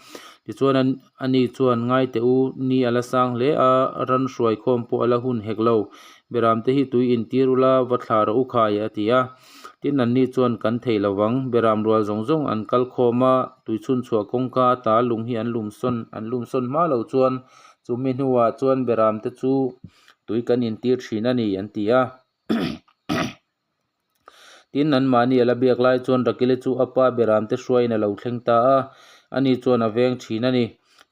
Tichuan an ani chuan ngai teh u ni a la sang hle a, ran hruai khawm pawh a la hun hek lo. Beram te hi tui intir ula va thlah rawh u khai a ti a. Tin anni chuan kan thei lo vang, beram rual zawng zawng an kal khawm a, tui chhunchhuah kawngka ata lung hi an lum sawn an lum sawn hma lo chuan chumi hnuah chuan beram te chu tui kan intir thin a ni an ti a. Tin anmahni a la biak lai chuan Rakili chu a pa beram te hruaiin a lo thleng ta a, ani chuan a veng thin a ni.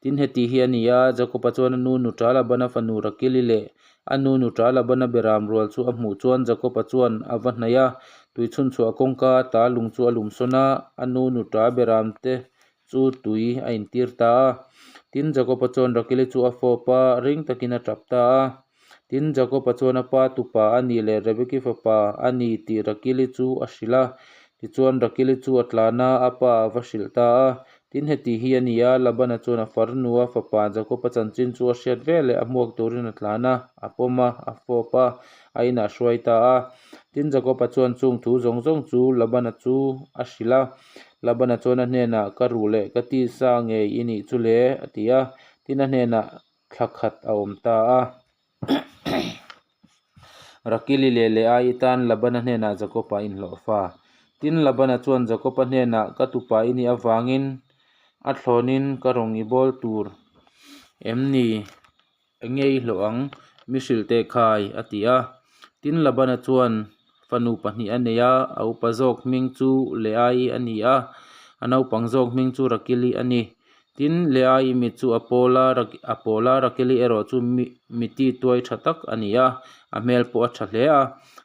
Tin heti hi a ni a, Jakob-a chuan a nu nuṭa Labana fanu Rakili leh A nu nuṭa Labana beram rual chu a hmuh chuan Jakob-a chuan a va hnaih a, tui chhunchhuah kawngka ata lung chu a lum sawn a, a nu nuṭa beram te chu tui a intir ta a. Tin, Jakob-a chuan Rakili chu a fawp a, ring takin a tap ta a. Tin, Jakob-a chuan a pa tupa a nih leh Rebeki fapa a ni tih Rakili chu a hrilh a. Tichuan, Rakili chu a tlan a, a pa a va hrilh ta a. Tin, heti hi a ni a, Labana chuan a farnu a fapa Jakob-a chanchin chu a hriat ve leh a hmuak turin a tlan a, a pawm a, a fawp a, a inah a hruai ta a. Tin, Jakob-a chuan chung thu zawng zawng chu Labana chu a hrilh a. Labana chuan a hnenah, Ka ruh leh ka tisa ngei i nih chu le, a ti a. Tin, a hnenah thla khat a awm ta a. Rakili leh Leaii tan Labana hnenah Jakob-a inhlawh fa. Tin, Labana chuan Jakob-a hnenah, Ka tupa i nih avangin a thlawnin ka rawng i bawl tur em ni? Enge i hlawh ang? Mi hrilh teh khai, a ti a. Tin, Labana chuan fanu pahnih a nei a, a upa zawk hming chu Leaii a ni a, a naupang zawk hming chu Rakili a ni. Tin, Leaii mit chu a pawl a, a pawl a, Rakeli erawh chu mi miti tuai tha tak a ni a, a hmel pawh a tha hle a.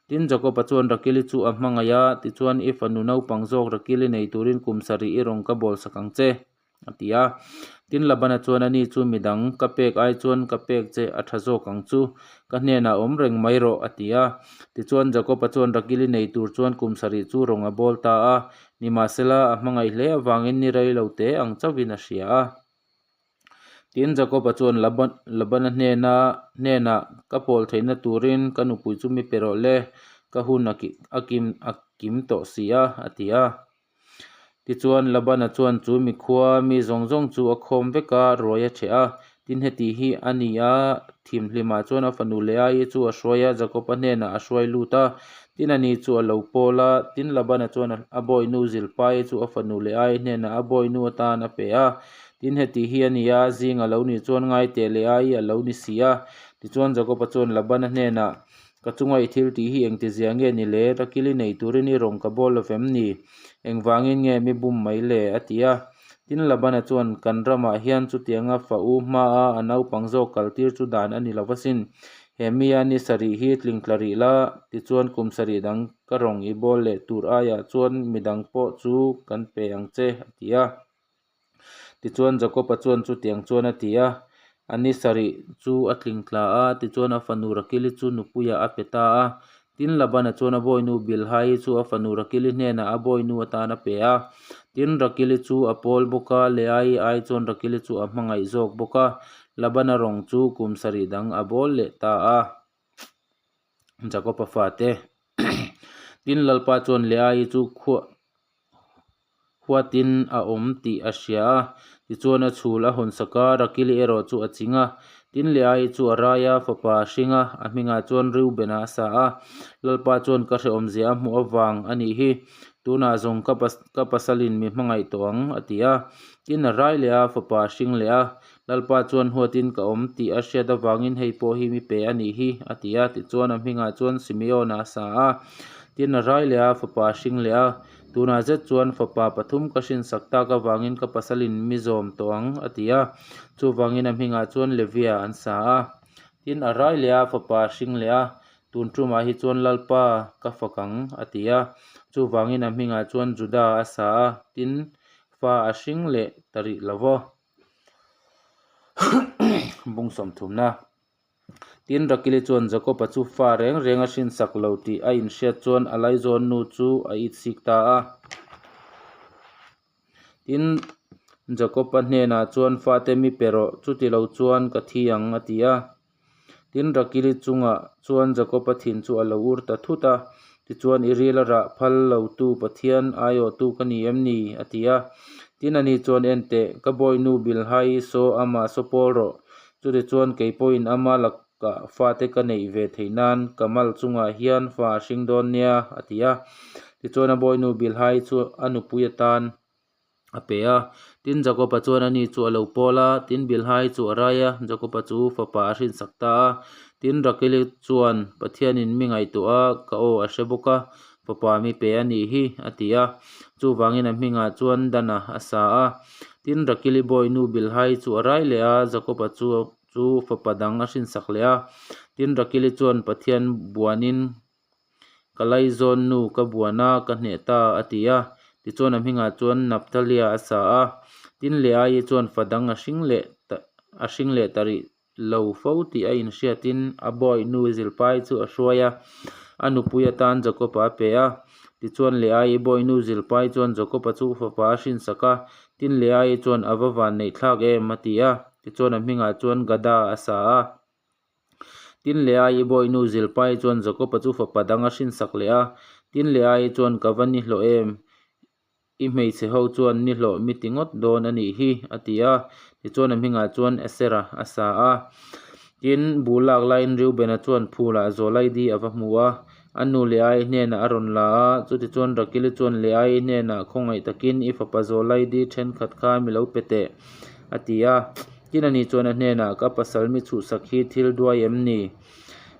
Tin, Jakob-a chuan Rakeli chu a hmangaih a, tichuan i fanu naupang zawk Rakeli nei turin kum sarih i rawn ka bawl sak ang che, a ti a. Tin, Labana chuan ani chu midang ka pek ai chuan ka pek che a tha zawk ang chu, ka hnenah awm reng mai rawh, a ti a. Tichuan, Jakob-a chuan Rakeli nei tur chuan kum sarih chu rawn a bawl ta a. Nimahsela, a hmangaih hle avangin ni rei lo te ang chauhin a hria a. Tin, Jakob-a chuan Laban Labana hnena hnenah, Ka pawl theihna turin ka nupui chu mi pe rawh le, ka hun a ki a kim a kim tawh si a, a ti a. Tichuan, Labana chuan chu mikhua mi zawng zawng chu a khawm vek a, ruai a cheh a. Tin, heti hi a ni a, thimhlimah chuan a fanu Leaii chu a hruai a, Jakob-a hnenah a hruai lut a. Tin, ani chu a lo pawl a. Tin, Labana chuan a bawinu Zilpaii chu a fanu Leaii hnenah a bawinu atan a pe a. Tin, heti hi a ni a, zing a lo nih chuan ngaiteh Leaii a lo ni si a. Tichuan, Jakob-a chuan Labana hnenah, Ka chunga i thil tih hi engtizia nge ni le? Rakili nei turin i rawn ka bawl lo vem ni? Engvangin nge mi bum mai le? a ti a. Tin, Labana chuan, Kan ramah hian chutianga fa u hmaa a naupang zawk kaltir chu dan a ni lo asin. He mia ni sarih hi tling tla rih la, tichuan kum sarih dang ka rawng i bawl leh tur aiah chuan midang pawh chu kan pe ang che, a ti a. Tichuan, Jakoba chuan chutiang chuan a ti a. A ni sarih chu a tling tla a, tichuan a fanu Rakili chu nupuiah a pe ta a. Tin, Labana chuan a bawinu Bilhai chu a fanu Rakili hnenah a bawinu atan a pe a. Tin, Rakili chu a pawl bawk a, Leai ai chuan Rakili chu a hmangaih zawk bawk a. Labana rawng chu kum sarih dang a bawl leh ta a. Jakoba fate. Tin, Lalpa chuan Leai chu khuah huatin a awm tih a hria a, tichuan a chhul a hawn sak a, Rakili erawh chu a ching a. Tin, Leai chu a rai a, fapa a hring a, a hmingah chuan Reuben-a a sa a. Lalpa chuan ka hrehawmzia a hmuh avang a nih hi, tunah zawng ka ka pasalin mi hmangaih tawh ang, a ti a. Tin, a rai leh a, fapa a hring leh a. Lalpa chuan huatin ka awm tih a hriat avangin hei pawh hi mi pe a nih hi, a ti a. Tichuan a hmingah chuan Simeon-a a sa a. Tin, a rai leh a, fapa a hring leh a. Tunah zet chuan fapa pathum ka hrinsak tak avangin ka pasalin mi zawm tawh ang, a ti a. Chuvangin a hmingah chuan Levia an sa a. Tin, a rai leh a, fapa a hring leh a. Tun tumah hi chuan Lalpa ka fak ang, a ti a. Chuvangin a hmingah chuan Juda a sa a. Tin, fa a hring leh ta rih lo va. Bung sawmthumna. Tin, Rakili chuan Jakoba chu fa reng reng a hrinsak lo tih a inhriat chuan a laizawn nu chu a itsik ta a. Tin, Jakoba hnenah chuan fate mi pe rawh, chuti lo chuan ka thi ang, a ti a. Tin, Rakili chungah chuan Jakoba thin chu a lo ur ta thut a, tichuan, I ril a rah phal lotu Pathian aiawhtu ka ni em ni? a ti a. Tin, ani chuan, En teh, ka bawihnu Bilhai saw amah saw pawl rawh, chutichuan kei pawhin ama lakah fate ka neih ve theih nan ka mal chungah hian fa a hring dawn nia, a ti a. Tichuan, a bawihnu Bilhai chu a nupui atan a pe a. Tin, Jakoba chuan ani chu a lo pawl a, tin, Bilhai chu a rai a, Jakoba chu fapa a hrinsak ta a. Tin, Rakeli chuan, Pathianin mi ngaihtuah a, ka aw a hre bawk a, fapa mi pe a nih hi, a ti a. Chuvangin a hmingah chuan Dana a sa a. Tin, Rakeli bawinu Bilhai chu a rai leh a, Jakoba chu chu fapa dang a hrinsak leh a. Tin, Rakeli chuan Pathian buanin Ka laizawn nu ka buan a, ka hneh ta, a ti a. Tichuan a hmingah chuan Naptalia a sa a. Tin, Leaii chuan fa dang a hring leh ta a hring leh ta rih lo fo tih a inhriatin a bawi nu Zilpai chu a hruai a, a nupui atan Jakob-a a pe a. Tichuan Leaii bawi nu Zilpai chuan Jakob-a chu fapa a hrinsak a. Tin, Leaii chuan a va van neih thlak em? a ti a. Tichuan a hmingah chuan Gada a sa a. Tin Leaii bawihnu Zilpai chuan Jakoba chu fapa dang a hrinsak leh a, Tin Leaii chuan ka va ni hlawh em? I hmeichhe ho chuan ni hlawh mi ti ngawt dawn a nih hi, a ti a. Tichuan a hmingah chuan Esera a sa a. Tin, buh lak laiin Reubena chuan phulah Zawlaidi a va hmu a, a nu Leaii hnenah a rawn la a. Chutichuan Rakili chuan Leaii hnenah khawngaih takin i fapa Zawlaidi thenkhat kha mi lo pe teh, a ti a. Tin ani chuan a hnenah, Ka pasal mi chhuhsak hi thil duai em ni?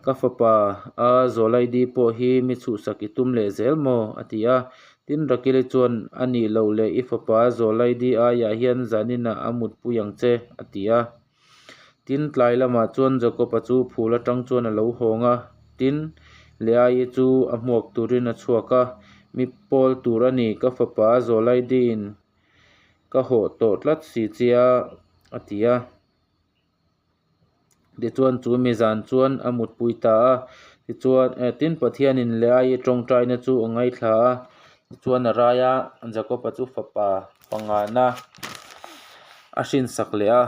Ka fapa a Zawlaidi pawh hi mi chhuhsak i tum leh zel maw? a ti a. Tin Rakili chuan, A nih loh leh i fapa Zawlaidi aiah hian zaninah a mutpui ang che, a ti a. Tin tlai lamah chuan Jakob-a chu phul atang chuan a lo hawng a, tin Leaii chu a hmuak turin a chhuak a, Mi pawl tur a ni, ka fapa Zawlaidiin Ka hawh tawh tlat si che a, a ti a. Tichuan chu mi zan chuan a mutpui ta a. Tichuan eh tin Pathianin Leaii tawngtaina chu a ngaithla a. Tichuan a rai a, Jakob-a chu fapa pangana a hrinsak leh a.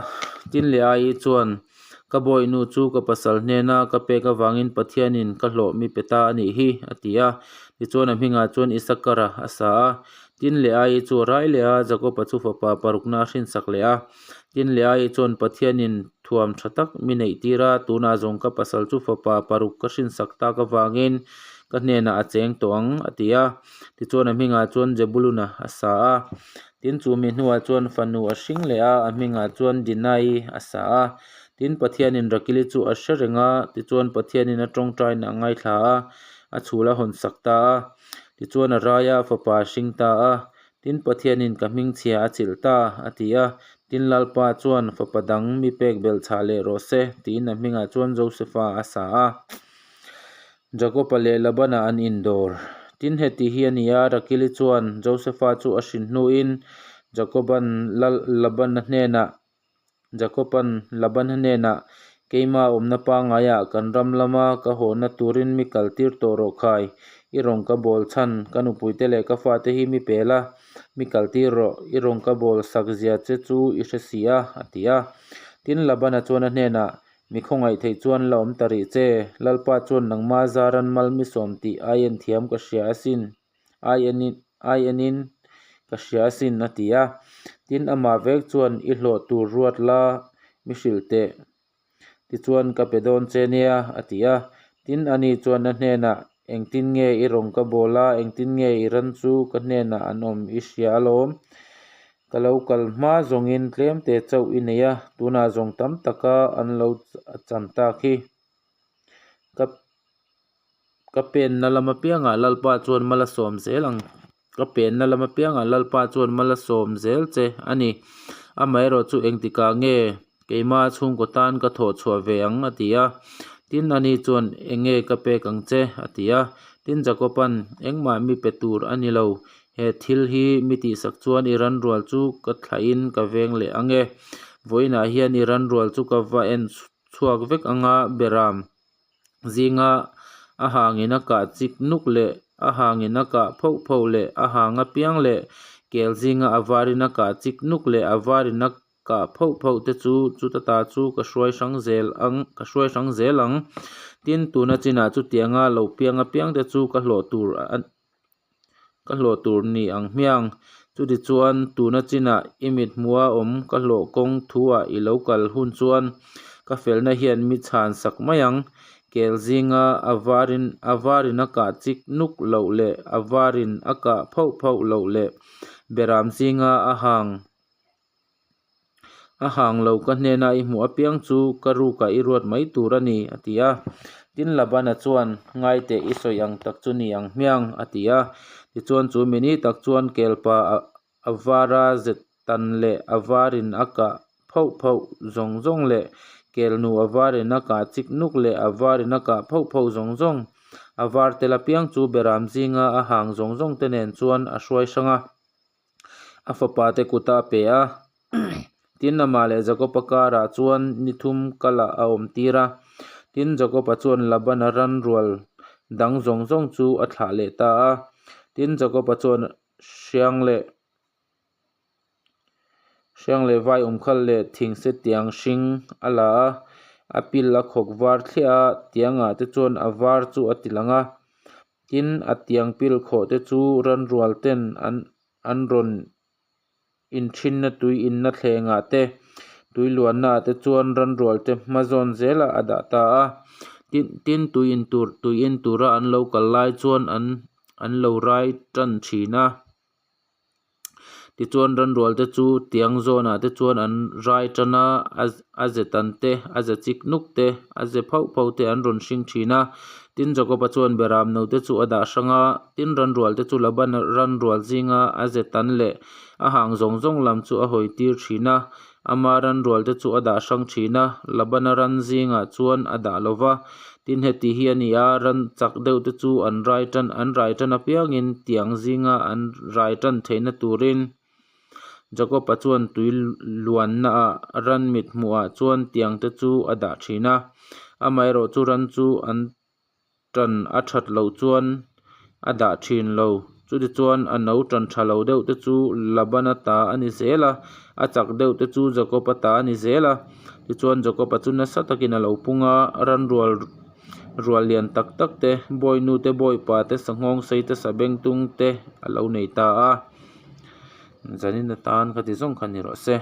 Tin Leaii chuan Ka bawihnu chu ka pasal hnena ka pek avangin Pathianin ka hlawh mi pe ta a nih hi, a ti a. Tichuan a hmingah chuan Isakara a sa a. Tin Leaii chu a rai leh a, Jakoba chu fapa parukna a hrinsak leh a. Tin Leaii chuan Pathianin thuam tha tak mi neih tir a, tunah zawng ka pasal chu fapa paruk ka hrinsak tak avangin ka hnenah a cheng tawh ang, a ti a. Tichuan a hmingah chuan Jebuluna a sa a. Tin, chu mi hnuah chuan fanu a hring leh a, a hmingah chuan Dinai a sa a. Tin, Pathianin Rakili chu a hre reng a, tichuan Pathianin a tawngtaina a ngaithla a, a chhul a hawn sak ta a. Tichuan a rai a, fapa a hring ta a. Tin, Pathianin ka hmingchhia a chilh ta, a ti a. Tin, Lalpa chuan fapa dang mi pek belh chhah leh rawh se, tiin a hmingah chuan Josefa a sa a. Jakoba leh Labana an indawr. Tin, heti hi a ni a, Rakili chuan Josefa chu a hrin hnuin Jakoban Labana hnenah Jakoban Labana hnenah, Keima awmna pangaiah kan ram lama ka hawhna turin mi kaltir tawh rawh khai. I rawn ka bawl chhan, ka nupuite leh ka fate hi mi pel a, mi kaltir rawh. I rawn ka bawl sak zia che chu i hre si a, a ti a. Tin, Labana chuan a hnenah, Mi khawngaih theih chuan la awm ta rih che. Lalpa chuan nangma zaran mal mi sawm tih ai en thiam ka hria asin, ai enin ai enin ka hria asin, a ti a. Tin, amah vek chuan i hlawh tur ruat la mi hrilh teh. Tichuan ka pe dawn che nia, a ti a. Tin, ani chuan a hnenah, Engtin nge i rawn ka bawl a, engtin nge i ran chu ka hnenah an awm i hria alawm. Ka lo kal hma zawngin tlemte chauh i nei a, tunah zawng tam taka an lo chan tak hi. Ka ka penna lam apiangah Lalpa chuan mal a sawm zel ang. Ka penna lam apiangah Lalpa chuan mal a sawm zel che a ni. Amaherawh chu engtikah nge keima chhungkaw tan ka thawh chhuah ve ang a ti a. Tin, ani chuan enge ka pek ang che a ti a. Tin, Jakoban engmah mi pe tur a ni lo. He thil hi mi tihsak chuan i ranrual chu ka thlahin ka veng leh ang e. Vawiinah hian i ranrual chu ka va en chhuak vek ang a, Beram zinga a hangin a kah chik nuk leh a hangin a kah phoh phoh leh a hang apiang leh kel zinga a varin a kah chik nuk leh a varin a kah phoh phoh te chu chuta ta chu ka hruai hrang zel ang ka hruai hrang zel ang. Tin, tuna chinah chutianga lo piang apiang te chu ka hlawh tur a Ka hlawh tur ni ang hmiang. Chutichuan, tuna chinah i mithmuha awm ka hlawh kawng thuah i lo kal hun chuan ka felna hian mi chhan sak mai ang. Kel zinga a varin a varin a kah chik nuk loh leh a varin a kah phauh phauh loh leh beram zinga a hang A hang lo ka hnena i hmuh apiang chu ka rukah i ruat mai tur a ni, a ti a. Tin, Labana chuan, Ngaiteh i sawi ang tak chu ni ang hmiang, a ti a. Tichuan chu mini tak chuan kelpa a vara zet tan leh a varin a kah phauh phauh zawng zawng leh kelnu a varin a kah chik nuk leh a varin a kah phauh phauh zawng zawng a var tel apiang chu beram zinga a hang zawng zawng te nen chuan a hruai hrang a. A fapa te kut a pe a, tin amah leh Jakob-a karah chuan ni thum kalah a awm tir a. Tin, Jakob-a chuan Labana ran rual dang zawng zawng chu a thlah leh ta a. Tin, Jakob-a chuan hriang leh hriang leh vai umkhal leh thingse tiang hring a la a, a pil a khawk var thliah a, tiangah te chuan a var chu a ti lang a. Tin, a tiang pil khawh te chu ranrual ten an an rawn inthinna tui inna thlengah te, tui luannaah te chuan ranrual te hma zawn zelah a dah ta a. Tin, tin tui in tur tui en tura an lo kal lai chuan an an lo rai tan thin a. Tichuan ranrual te chu tiang zawnah te chuan an rai tan a, a ze tan te, a ze chik nuk te, a ze phauh phauh te an rawn hring thin a. Tin Jakob-a chuan beram no te chu a dah hrang a, tin ranrual te chu Laban ranrual zinga a ze tan leh a hang zawng zawng lam chu a hawi tir thin a, ama ranrual te chu a dah hrang thin a, Labana ran zingah chuan a dah lo va. Tin heti hi a ni a, ran chak deuh te chu an rai tan an rai tan apiangin tiang zinga an rai tan theihna turin Jakob-a chuan tui luannaah ran mit hmuhah chuan tiang te chu a dah thin a. Amaherawh chu ran chu an tan a that loh chuan a dah thin lo. Chutichuan a no tan tha lo deuh te chu Labana ta a ni zel a, a chak deuh te chu Jakob-a ta a ni zel a. Tichuan Jakob-a chu nasa takin a lo pung a, ranrual rual lian tak tak te, bawinu te, bawipa te, sanghawng sei te, sabengtung te a lo nei ta a. Zanin atan ka ti zawng kha ni rawh se.